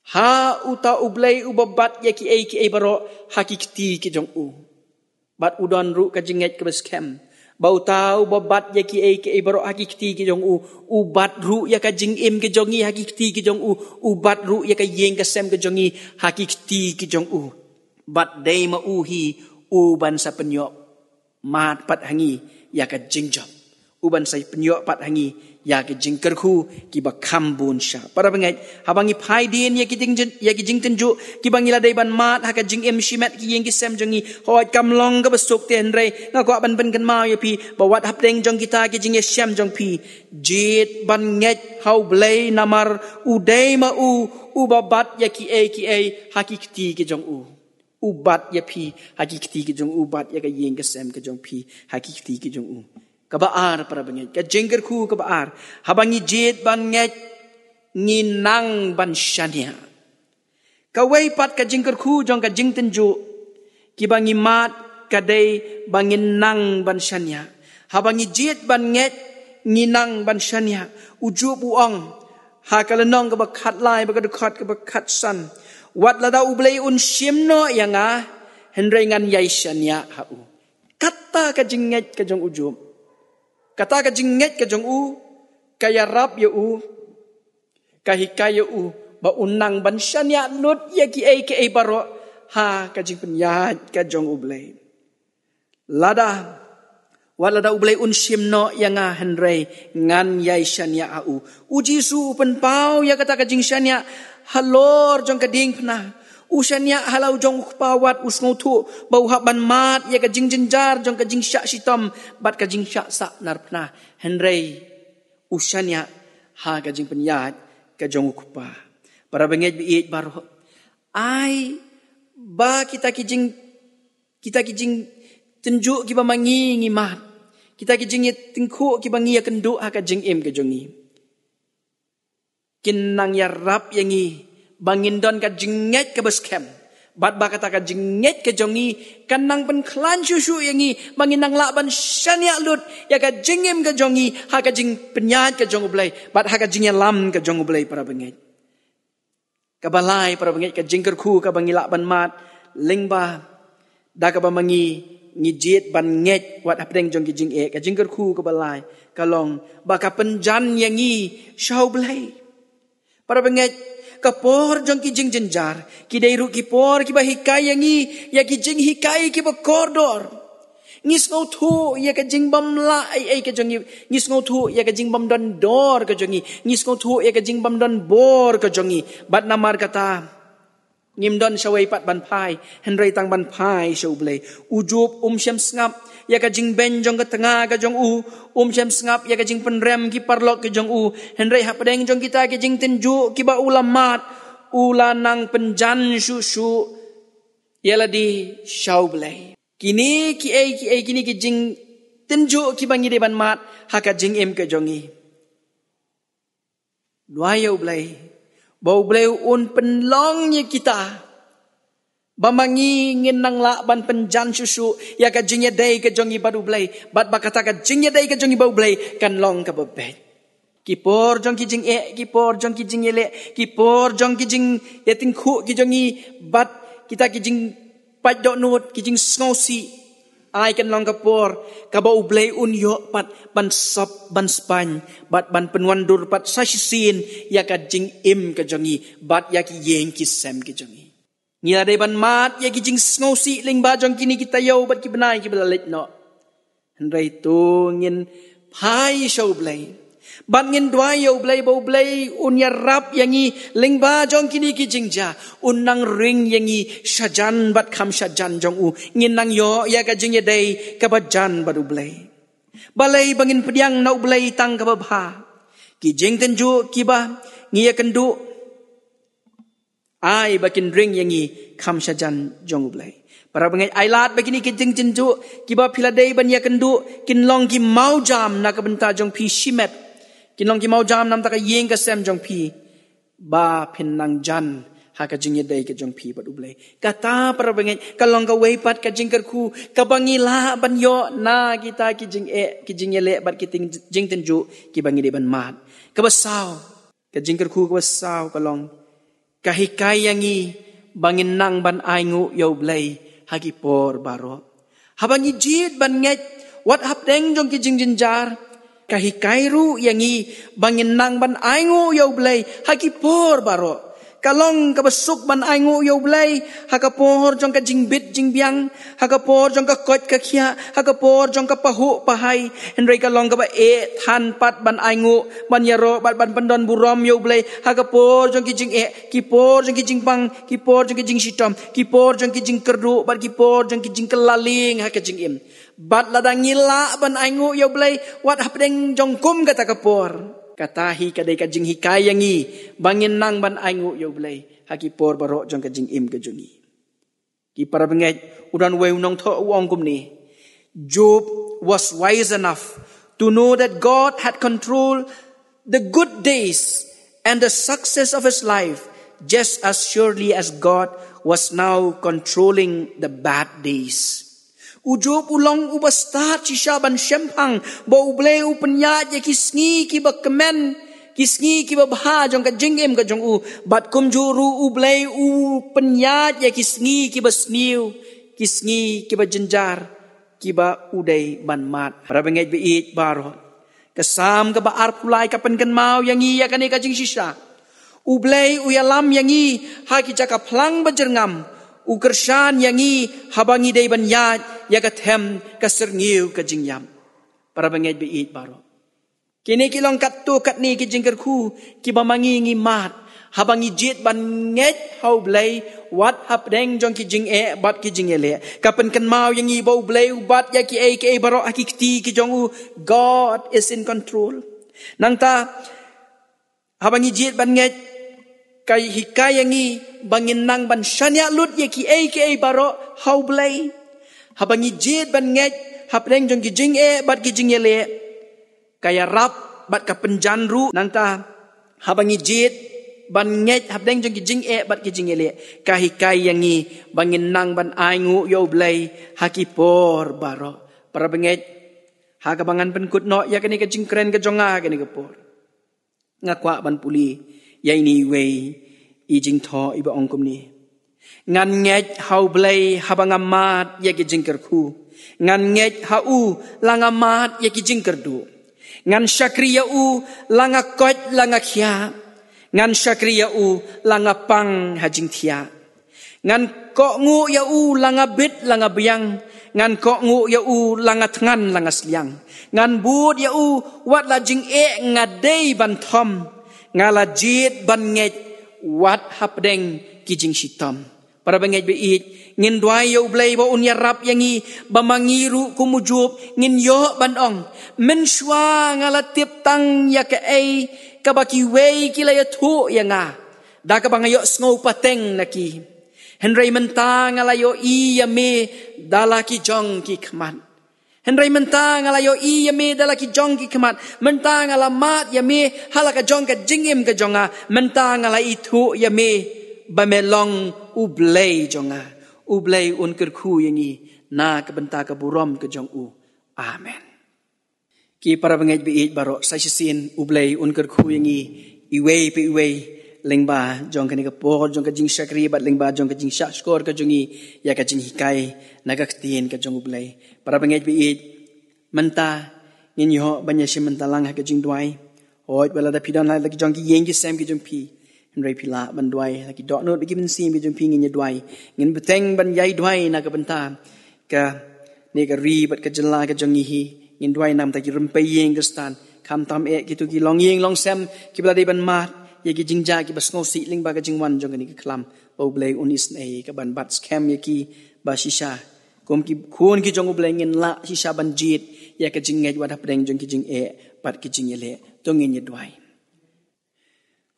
ha uta U Blei uba bat ïa kiei kiei baroh ha ki kti ki jong u. Bad u don ruh ka jingngeit kaba skhem ba uta uba bat ïa kiei kiei baroh ha ki kti ki jong u, u bat ruh ïa ka jingim ka jong ngi ha ki kti ki jong u, u bat ruh ïa ka ïing ka sem ka jong ngi ha ki kti ki jong u. Bad dei ma u hi uban sa pynïoh mad pat ha ngi ïa ka jingjop, uban sa pynïoh pat ha ngi ïa ki jingkyrkhu kiba kham bun shah. Para bangeit, haba ngi phai dien ïa ki jing, ïa ki jingtynjuh kiba ngi la dei ban mad ha ka jingim shimet ki ïing ki sem jong ngi, hooid kam long kaba suk, te hynrei nga kwah ban pynkynmaw ïa phi ba wat hapdeng jong kita ki jingïashem jong phi, jied ban ngeit ha U Blei, namar u dei ma u uba bat ïa kiei kiei ha ki kti ki jong u. U bat ïa phi ha ki kti ki jong u, u bat ïa ka ïing ka sem ka jong phi ha ki kti ki jong u. Kaba ar, para bangeit, ka jingkyrkhu kaba ar, haba ngi jied ban ngeit, ngi nang ban shaniah. Kawei pat ka jingkyrkhu jong ka jingtynjuh kiba ngi mad ka dei ba ngin nang ban shaniah. Haba ngi jied ban ngeit, ngi nang ban shaniah. U Job u ong ha ka lynnong kaba khatlai bad ka dkhot kaba khatsan, wat lada U Blei un shim noh ïa nga, hynrei ngan ïai shaniah ha u. Kata ka jingngeit ka jong u Job, kata ka jingngeit ka jong u, ka ïarap ïa u, ka hikai ïa u ba un nang ban shaniah lut ïa kiei kiei baroh ha ka jingpynïaid ka jong U Blei. Lada, wat lada U Blei un shim noh ïa nga, hynrei ngan ïai shaniah ha u. U Jisu u pynpaw ïa kata ka jingshaniah halor jong ka diengphna. U shaniah ha la u jong u kpa wat u sngewthuh ba u hap ban mad ïa ka jingjynjar jong ka jingshah shitom bad ka jingshah sahnarphna. Hynrei u shaniah ha ka jingpynïaid ka jong u kpa. Para bangeit ba ïeit baroh, ai ba kita ki jing, kita ki jingtynjuh kiba ma ngi ngi mad, kita ki jingïatyngkhuh kiba ngi ïakynduh ha ka jingim ka jong ngi, kin nang ïarap ïa ngi ba ngin don ka jingngeit kaba skhem. Bad ba kata ka jingngeit ka jong ngi kan nang pynkhlaiñ shuh shuh ïa ngi ba ngin nang lah ban shaniah lut ïa ka jingim ka jong ngi ha ka jingpynïaid ka jong U Blei bad ha ka jingïalam ka jong U Blei, para bangeit. Kaba lai, para bangeit, ka jingkyrkhu kaba ngi lah ban mad lyngba da kaba ma ngi ngi jied ban ngeit wat hapdeng jong ki jingeh. Ka jingkyrkhu kaba lai ka long ba ka pynjan ïa ngi sha U Blei. Para bangeit, ka por jong ki jingjynjar ki dei ruh ki por kiba hikai ïa ngi ïa ki jinghikai kiba kordor. Ngi sngewthuh ïa ka jingbymlah ei ei ka jong ngi. Ngi sngewthuh ïa ka jingbymdon dor ka jong ngi. Ngi sngewthuh ïa ka jingbymdon bor ka jong ngi. Bad namar kata, ngim don shawei pat ban phai, hynrei tang ban phai sha U Blei. U Job um shym sngap ïa ka jingbeiñ jong ka tnga ka jong u, um shym sngap ïa ka jingpynrem ki paralok ka jong u, hynrei hapdeng jong kita ki jingtynjuh kiba u la mad, u la nang pynjan shuh shuh ïa lade sha U Blei. Kine kiei kiei, kine ki jingtynjuh kiba ngi dei ban mad ha ka jingim ka jong ngi. Duwai ïa U Blei ba U Blei un pynlong ïa kita, ba ma ngi ngin nang lah ban pynjan shuh shuh ïa ka jingïadei ka jong ngi bad U Blei, bad ba kata ka jingïadei ka jong ngi bad U Blei kan long kaba beit. Ki por jong ki jingeh, ki por jong ki jingïaleh, ki por jong ki jingïatyngkhuh ki jong ngi bad kita ki jingpait dohnud, ki jingsngewsih, ai kan long ka por kaba U Blei un ïoh pat ban sop, ban spaiñ bad ban pynwandur pat sa shisien ïa ka jingim ka jong ngi bad ïa ki ïing ki sem ki jong ngi. Ngi la dei ban mad ïa ki jingsngewsih lyngba jong kine ki taïew bad ki bnai kiba la leit noh. Hynrei to ngin phai sha U Blei bad ngin duwai ïa U Blei ba U Blei un ïarap ïa ngi lyngba jong kine ki jingjia, un nang ring ïa ngi shajan bad kham shajan jong u. Ngin nang ïoh ïa ka jingïadei kaba jan bad U Blei. Balei ba ngin pdiang na U Blei tang kaba bha? Ki jingtynjuh kiba ngi ïakynduh, ai ba kin ring ïa ngi kham shajan jong U Blei. Para bangeit, ai lad ba kine ki jingtynjuh kiba phi la dei ban ïakynduh kin long ki mawjam na ka bynta jong phi shimet, kin long ki mawjam na ka bynta ka ïing ka sem jong phi, ba phin nang jan ha ka jingïadei ka jong phi bad U Blei. Kata, para bangeit, ka long kawei pat ka jingkyrkhu kaba ngi lah ban ïoh na kita ki jingeh, ki jingïaleh bad ki ting-, jingtynjuh kiba ngi dei ban mad. Kaba saw, ka jingkyrkhu kaba saw ka long, ka hikai ïa ngi ba ngin nang ban ainguh ïa U Blei ha ki por baroh. Haba ngi jied ban ngeit wat hapdeng jong ki jingjynjar, ka hikai ruh ïa ngi ba ngin nang ban ainguh ïa U Blei ha ki por baroh. Ka long kaba suk ban ainguh ïa U Blei ha ka por jong ka jingbit jingbiang, ha ka por jong ka koit ka khiah, ha ka por jong ka pahuh pahai. Hynrei ka long kaba eh than pat ban ainguh, ban ïaroh bad ban pyndon burom ïa U Blei ha ka por jong ki jingeh, ki por jong ki jingpang, ki por jong ki jingshitom, ki por jong ki jingkyrduh bad ki por jong ki jingkylla lieng ha ka jingim. Bad lada ngi lah ban ainguh ïa U Blei wat hapdeng jong kum kata ka por, kata hi ka dei ka jinghikai ïa ngi ba ngin nang ban ainguh ïa U Blei ha ki por baroh jong ka jingim ka jong ngi. Ki para bangeit, u don uwei u nongthoh u ong kumne: Job was wise enough to know that God had controlled the good days and the success of his life just as surely as God was now controlling the bad days. U Job u long uba stad shisha ban shemphang ba U Blei u pynïaid ïa ki sngi kiba kmen, ki sngi kiba bha jong ka jingim ka jong u. Bad kumjuh ruh U Blei u pynïaid ïa ki sngi kiba sniew, ki sngi kiba jynjar, kiba u dei ban mad. Para bangeit ba ïeit baroh, ka Salm kaba arphew lai ka pynkynmaw ïa ngi ïa kane ka jingshisha. U Blei u ïalam ïa ngi ha ki jaka phlang ba jyrngam, u kyrshan ïa ngi haba ngi dei ban ïaid ïa ka them ka syrngiew ka jingïap. Para bangeit ba ïeit baroh, kine ki long katto katne ki jingkyrkhu kiba ma ngi ngi mad Haba ngi jied ban ngeit ha U Blei wat hapdeng jong ki jingeh bad ki jingïaleh, ka pynkynmaw ïa ngi ba U Blei u bat ïa kiei kiei baroh ha ki kti ki jong u. God is in control. Nangta haba ngi jied ban ngeit, ka hikai ïa ngi ba ngin nang ban shaniah lut ïa kiei kiei baroh ha U Blei. Haba ngi jied ban ngeit hapdeng jong ki jingeh bad ki jingïaleh, ka ïarap bad ka pynjan ruh. Nangta haba ngi jied ban ngeit hapdeng jong ki jingeh bad ki jingïaleh, ka hikai ïa ngi ba ngin nang ban ainguh ïa U Blei ha ki por baroh. Para bangeit, ha kaba ngan pynkut noh ïa kane ka jingkren ka jong nga ha kane ka por, nga kwah ban pule ïa ine iwei i jingthoh iba ong kumne: Ngan ngeit ha U Blei haba nga mad ïa ki jingkyrkhu. Ngan ngeit ha u la nga mad ïa ki jingkyrduh. Ngan shakri ïa u la nga koit la nga khiah. Ngan shakri ïa u la nga pang ha jingthiah. Ngan kohnguh ïa u la nga bit la nga biang. Ngan kohnguh ïa u la nga thngan la nga sliang. Ngan bud ïa u wat la jingeh nga dei ban thom. Nga la jied ban ngeit wat hapdeng ki jingshitom. Para bangeit ba ïeit, ngin duwai ïa U Blei ba un ïarap ïa ngi, ba ma ngi ruh kum u Job ngin ïoh ban ong: Mynshuwa nga la tip tang ïa kaei kaba kiwei ki la ïathuh ïa nga, da kaba nga ïohsngew pateng na ki. Hynrei mynta nga la ïohi ïa me da la ki jong ki khmat. Hynrei mynta nga la ïohi ïa me da la ki jong ki khmat. Mynta nga la mad ïa me ha la ka jong ka jingim ka jong nga. Mynta nga la ithuh ïa me ba me long U Blei jong nga. U Blei un kyrkhu ïa ngi na ka bynta ka burom ka jong u. Amen. Ki para bangeit ba ïeit baroh, sa shisien U Blei un kyrkhu ïa ngi iwei pa iwei lyngba jong kane ka por jong ka jingshakri bad lyngba jong ka jingshahshkor ka jong ngi ïa ka jinghikai na ka ktien ka jong U Blei. Para bangeit ba ïeit, mynta ngin ïoh ban ïashim bynta lang ha ka jingduwai. Hooid, wat lada phi don ha la ki jong ki ïing ki sem ki jong phi, hynrei phi lah ban duwai ha ki dohnud ki mynsiem ki jong phi, ngin ïa duwai. Ngin bteng ban ïai duwai na ka bynta kane ka ri bad ka jylla ka jong ngi hi. Ngin duwai namar ki rympei ïing Khristan, khamtam eh kito ki longïing longsem kiba la dei ban mad ïa ki jingjia kiba sngewsih lyngba ka jingwan jong kane ka khlam. Ba U Blei un isynei ka ban bat skhem ïa ki ba shisha kum ki khun ki jong U Blei ngin lah shisha ban jied ïa ka jingngeit wat hapdeng jong ki jingeh bad ki jingïaleh. To ngin ïa duwai.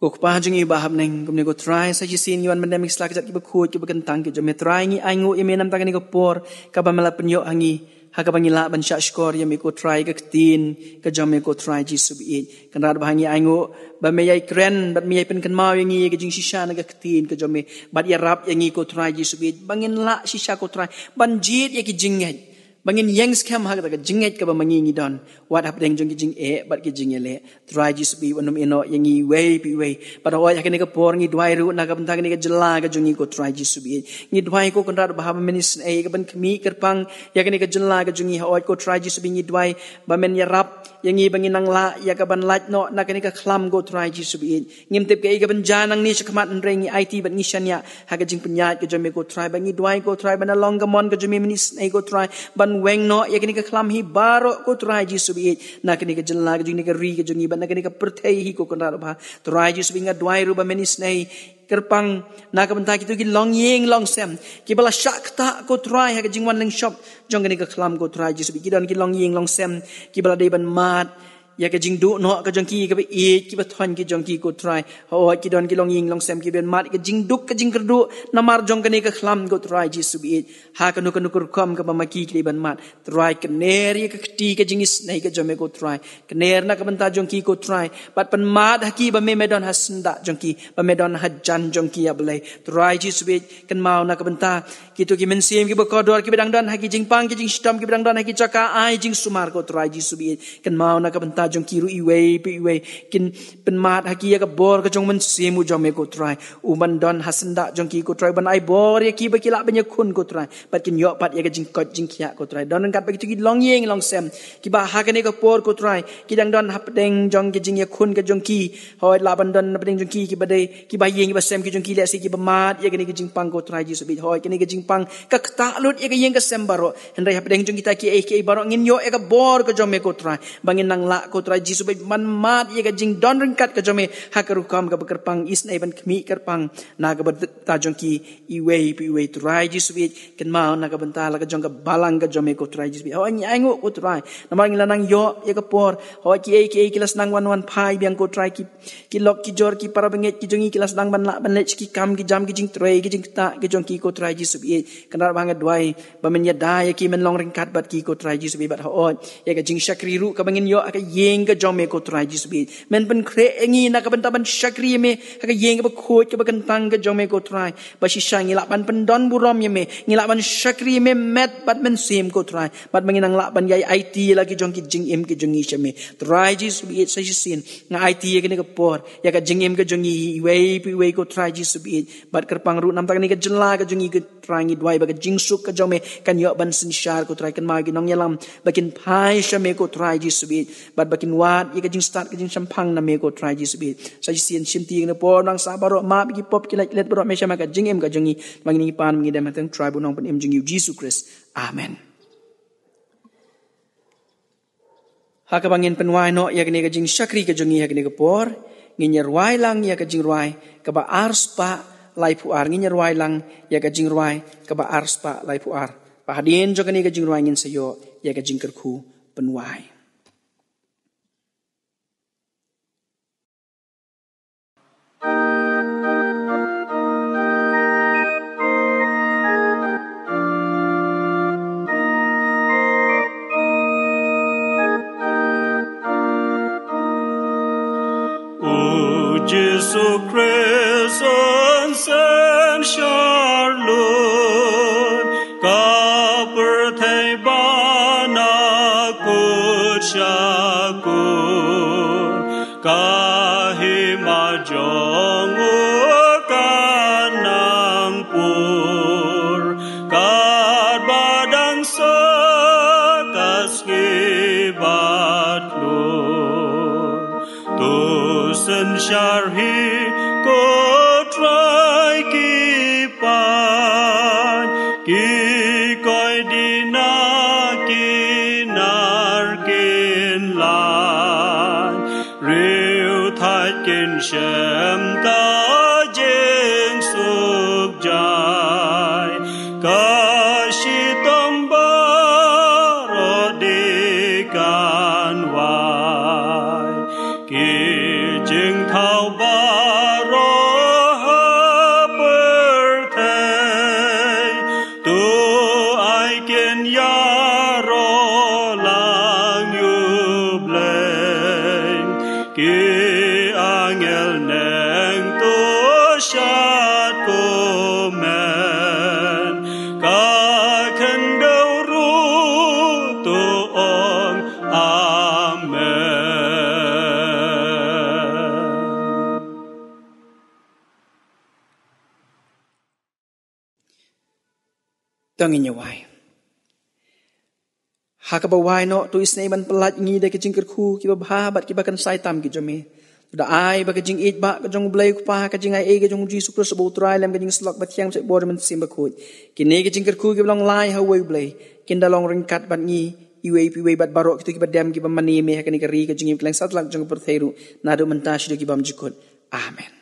Ko Kpa jong ngi ba ha bneng, kumne ko Trai, sa shisien ngi wan ban dem ïa ki sla ki jait kiba khuid kiba kyntang ki jong me. Trai, ngi ainguh ïa me namar kane ka por kaba me la pynïoh ha ngi, ha kaba ngi lah ban shahshkor ïa me ko Trai, ka ktien ka jong me ko Trai Jisu ba ïeit. Kynrad ba ha ngi ainguh ba me ïai kren bad me ïai pynkynmaw ïa ngi ïa ka jingshisha na ka ktien ka jong me, bad ïarap ïa ngi ko Trai Jisu ba ïeit, ba ngin lah shisha ko Trai ban jied ïa ki jingngeit, ba ngin ïeng skhem ha kata ka jingngeit kaba ma ngi ngi don wat hapdeng jong ki jingeh bad ki jingïaleh. Trai Jisu ba ïeit, wat nym ïehnoh ïa ngi iwei pa iwei. Bad hooid, ha kane ka por ngi duwai ruh na ka bynta kane ka jylla ka jong ngi ko Trai Jisu ba ïeit. Ngi duwai ko Kynrad ba ha ba men isynei ïa ka ban khmih kyrpang ïa kane ka jylla ka jong ngi. Hooid ko Trai Jisu ba ïeit, ngi duwai ba men ïarap ïa ngi ba ngin nang lah ïa ka ban lait noh na kane ka khlam ko Trai Jisu ba ïeit. Ngim tip kaei ka ban jia nangne shakhmat, hynrei ngi aiti bad ngi shaniah ha ka jingpynïaid ka jong me ko Trai, ba ngi duwai ko Trai ba na long ka mon ka jong me men isynei ko Trai ban weng noh ïa kane ka khlam hi baroh ko Trai Jisu ba ïeit. Na kane ka jylla ka jong ngi, na ka ri ka jong ngi, bad na kane ka pyrthei hi ko Kynrad ba ha. Trai Jisu ba ïeit, nga duwai ruh ba men isynei kyrpang na ka bynta kito ki longïing longsem kiba la shah ktah ko Trai ha ka jingwan lyngshop jong kane ka khlam ko Trai Jisu ba ïeit. Ki don ki longïing longsem kiba la dei ban mad ïa ka jingduh noh ka jong ki, kaba ïeit, kiba thoiñ ki jong ki ko Trai. Hooid, ki don ki longïing longsem kiba dei ban mad ïa ka jingduk ka jingkyrduh namar jong kane ka khlam ko Trai Jisu ba ïeit. Ha kano kano ka rukom kaba ma ki ki dei ban mad, Trai, kner ïa ka kti ka jingisynei ka jong me ko Trai. Kner na ka bynta jong ki ko Trai, bad pynmad ha ki ba me, me don ha syndah jong ki, ba me don hajan jong ki, ïa Blei. Trai Jisu ba ïeit, kynmaw na ka bynta kito ki mynsiem kiba kordor, kiba dang don ha ki jingpang ki jingshitom, kiba dang don ha ki jaka ai jingsumar ko Trai Jisu ba ïeit. Kynmaw na ka bynta jong ki ruh iwei pa iwei. Kin pynmad ha ki ïa ka bor ka jong u Mynsiem u jong me ko Trai, u ban don ha syndah jong ki ko Trai, u ban ai bor ïa ki ba ki lah ban ïakhun ko Trai, bad kin ïoh pat ïa ka jingkoit jingkhiah ko Trai. Don ryngkat bad kito ki longïing longsem kiba ha kane ka por ko Trai ki dang don hapdeng jong ka jingïakhun ka jong ki. Hooid, lah ban don hapdeng jong ki kiba dei, kiba ïing kiba sem ki jong ki, lehse kiba mad ïa kane ka jingpang ko Trai Jisu ba ïeit. Hooid, kane ka jingpang ka ktah lut ïa ka ïing ka sem baroh. Hynrei hapdeng jong kita kiei kiei baroh ngin ïoh ïa ka bor ka jong me ko Trai, ba ngin nang lah ko Trai Jisu bad ban mad ïa ka jingdon ryngkat ka jong me ha ka rukom kaba kyrpang, isynei ban khmih kyrpang na ka bynta jong ki iwei pa iwei. Trai Jisu bad kynmaw na ka bynta la ka jong ka balang ka jong me ko Trai Jisu bad. Hooid ngi ainguh ko Trai namar ngi la nang ïoh ïa ka por. Hooid kiei kiei ki la sdang wan wan phai biang ko Trai, ki ki lok ki jor ki para bangeit ki jong ngi ki la sdang ban lah ban leit ki kam ki jam ki jingtrei ki jingktah ki jong ki ko Trai Jisu bad. Kynrad ba nga duwai ba men ïada ïa ki, men long ryngkat bad ki ko Trai Jisu bad. Hooid ïa ka jingshakri ruh kaba ngin ïoh ha ka ïing ka jong me ko Trai Jisu bad, men pynkhreh ïa ngi na ka bynta ban shakri ïa me ha ka ïing kaba khuid kaba kyntang ka jong me ko Trai. Ba shisha ngi lah ban pyndon burom ïa me, ngi lah ban shakri ïa me met bad mynsiem ko Trai. Bad ba ngin nang lah ban ïai aiti la ki jong ki jingim ki jong ngi sha me. Trai Jisu bad sa shisien nga aiti ïa kane ka por ïa ka jingim ka jong ngi iwei pa iwei ko Trai Jisu bad. Bad kyrpang ruh namar kane ka jylla ka jong ngi ko Trai ngi duwai ba ka jingsuk ka jong me kan ïoh ban synshar ko Trai. Kynmaw ki nongïalam ba kin phai sha me ko Trai Jisu bad. Bad ba kin wad ïa ka jingstad ka jingshemphang na me ko Trai Jisu bad. Sa shisien shimti ïa kane ka por nang sa baroh map ïa ki pop ki lait lait baroh me sha ma ka jingim ka jong ngi. Ba ngin ïa pan ngi dem ha ka kyrteng Trai bad Nongpynim jong ngi U Jisu Khrist. Amen. Ha kaba ngin pynwai noh ïa kane ka jingshakri ka jong ngi ha kane ka por, ngin ïa rwai lang ïa ka jingrwai kaba ar spah laiphew ar. Ngin ïa rwai lang ïa ka jingrwai kaba ar spah laiphew ar. Ba hadien jong kane ka jingrwai ngin sa ïoh ïa ka jingkyrkhu pynwai. U Jisu Khrist un synshar lut ka pyrthei ba na kut sha kut. Ka hima jong u kan nang pur katba dang sah ka sngi bad klur. To synshar hi ko Trai ki paid, ki koit dina ki nar kin lait, riewthait kin shem ka jingsuk jai. Ka shitom baroh di kan wai, ki jingthaw baroh ha pyrthei. To ai kin ïaroh lang ïa u Blei. Ki angel neng to shad kumne, ka khyndew ruh to ong amen. To ngin ïa wai. Ha kaba wai noh to isynei ban pyllait ngi da ki jingkyrkhu kiba bha bad kiba kynsai tam ki jong me. To da ai ba ka jingïeit ba ka jong U Blei U Kpa, ka jingai ei ka jong U Jisu Khrist uba U Trai lem ka jingsyllok bathiang sha bor Mynsiem Bakhuid, kine ki jingkyrkhu kiba long lai ha uwei U Blei, kin da long ryngkat bad ngi iwei pa iwei bad baroh kito kiba dem kiba mane me ha kane ka ri ka jong ngi, kylleng satlak jong ka pyrthei ruh, naduh mynta shaduh ki bymjukut. Amen.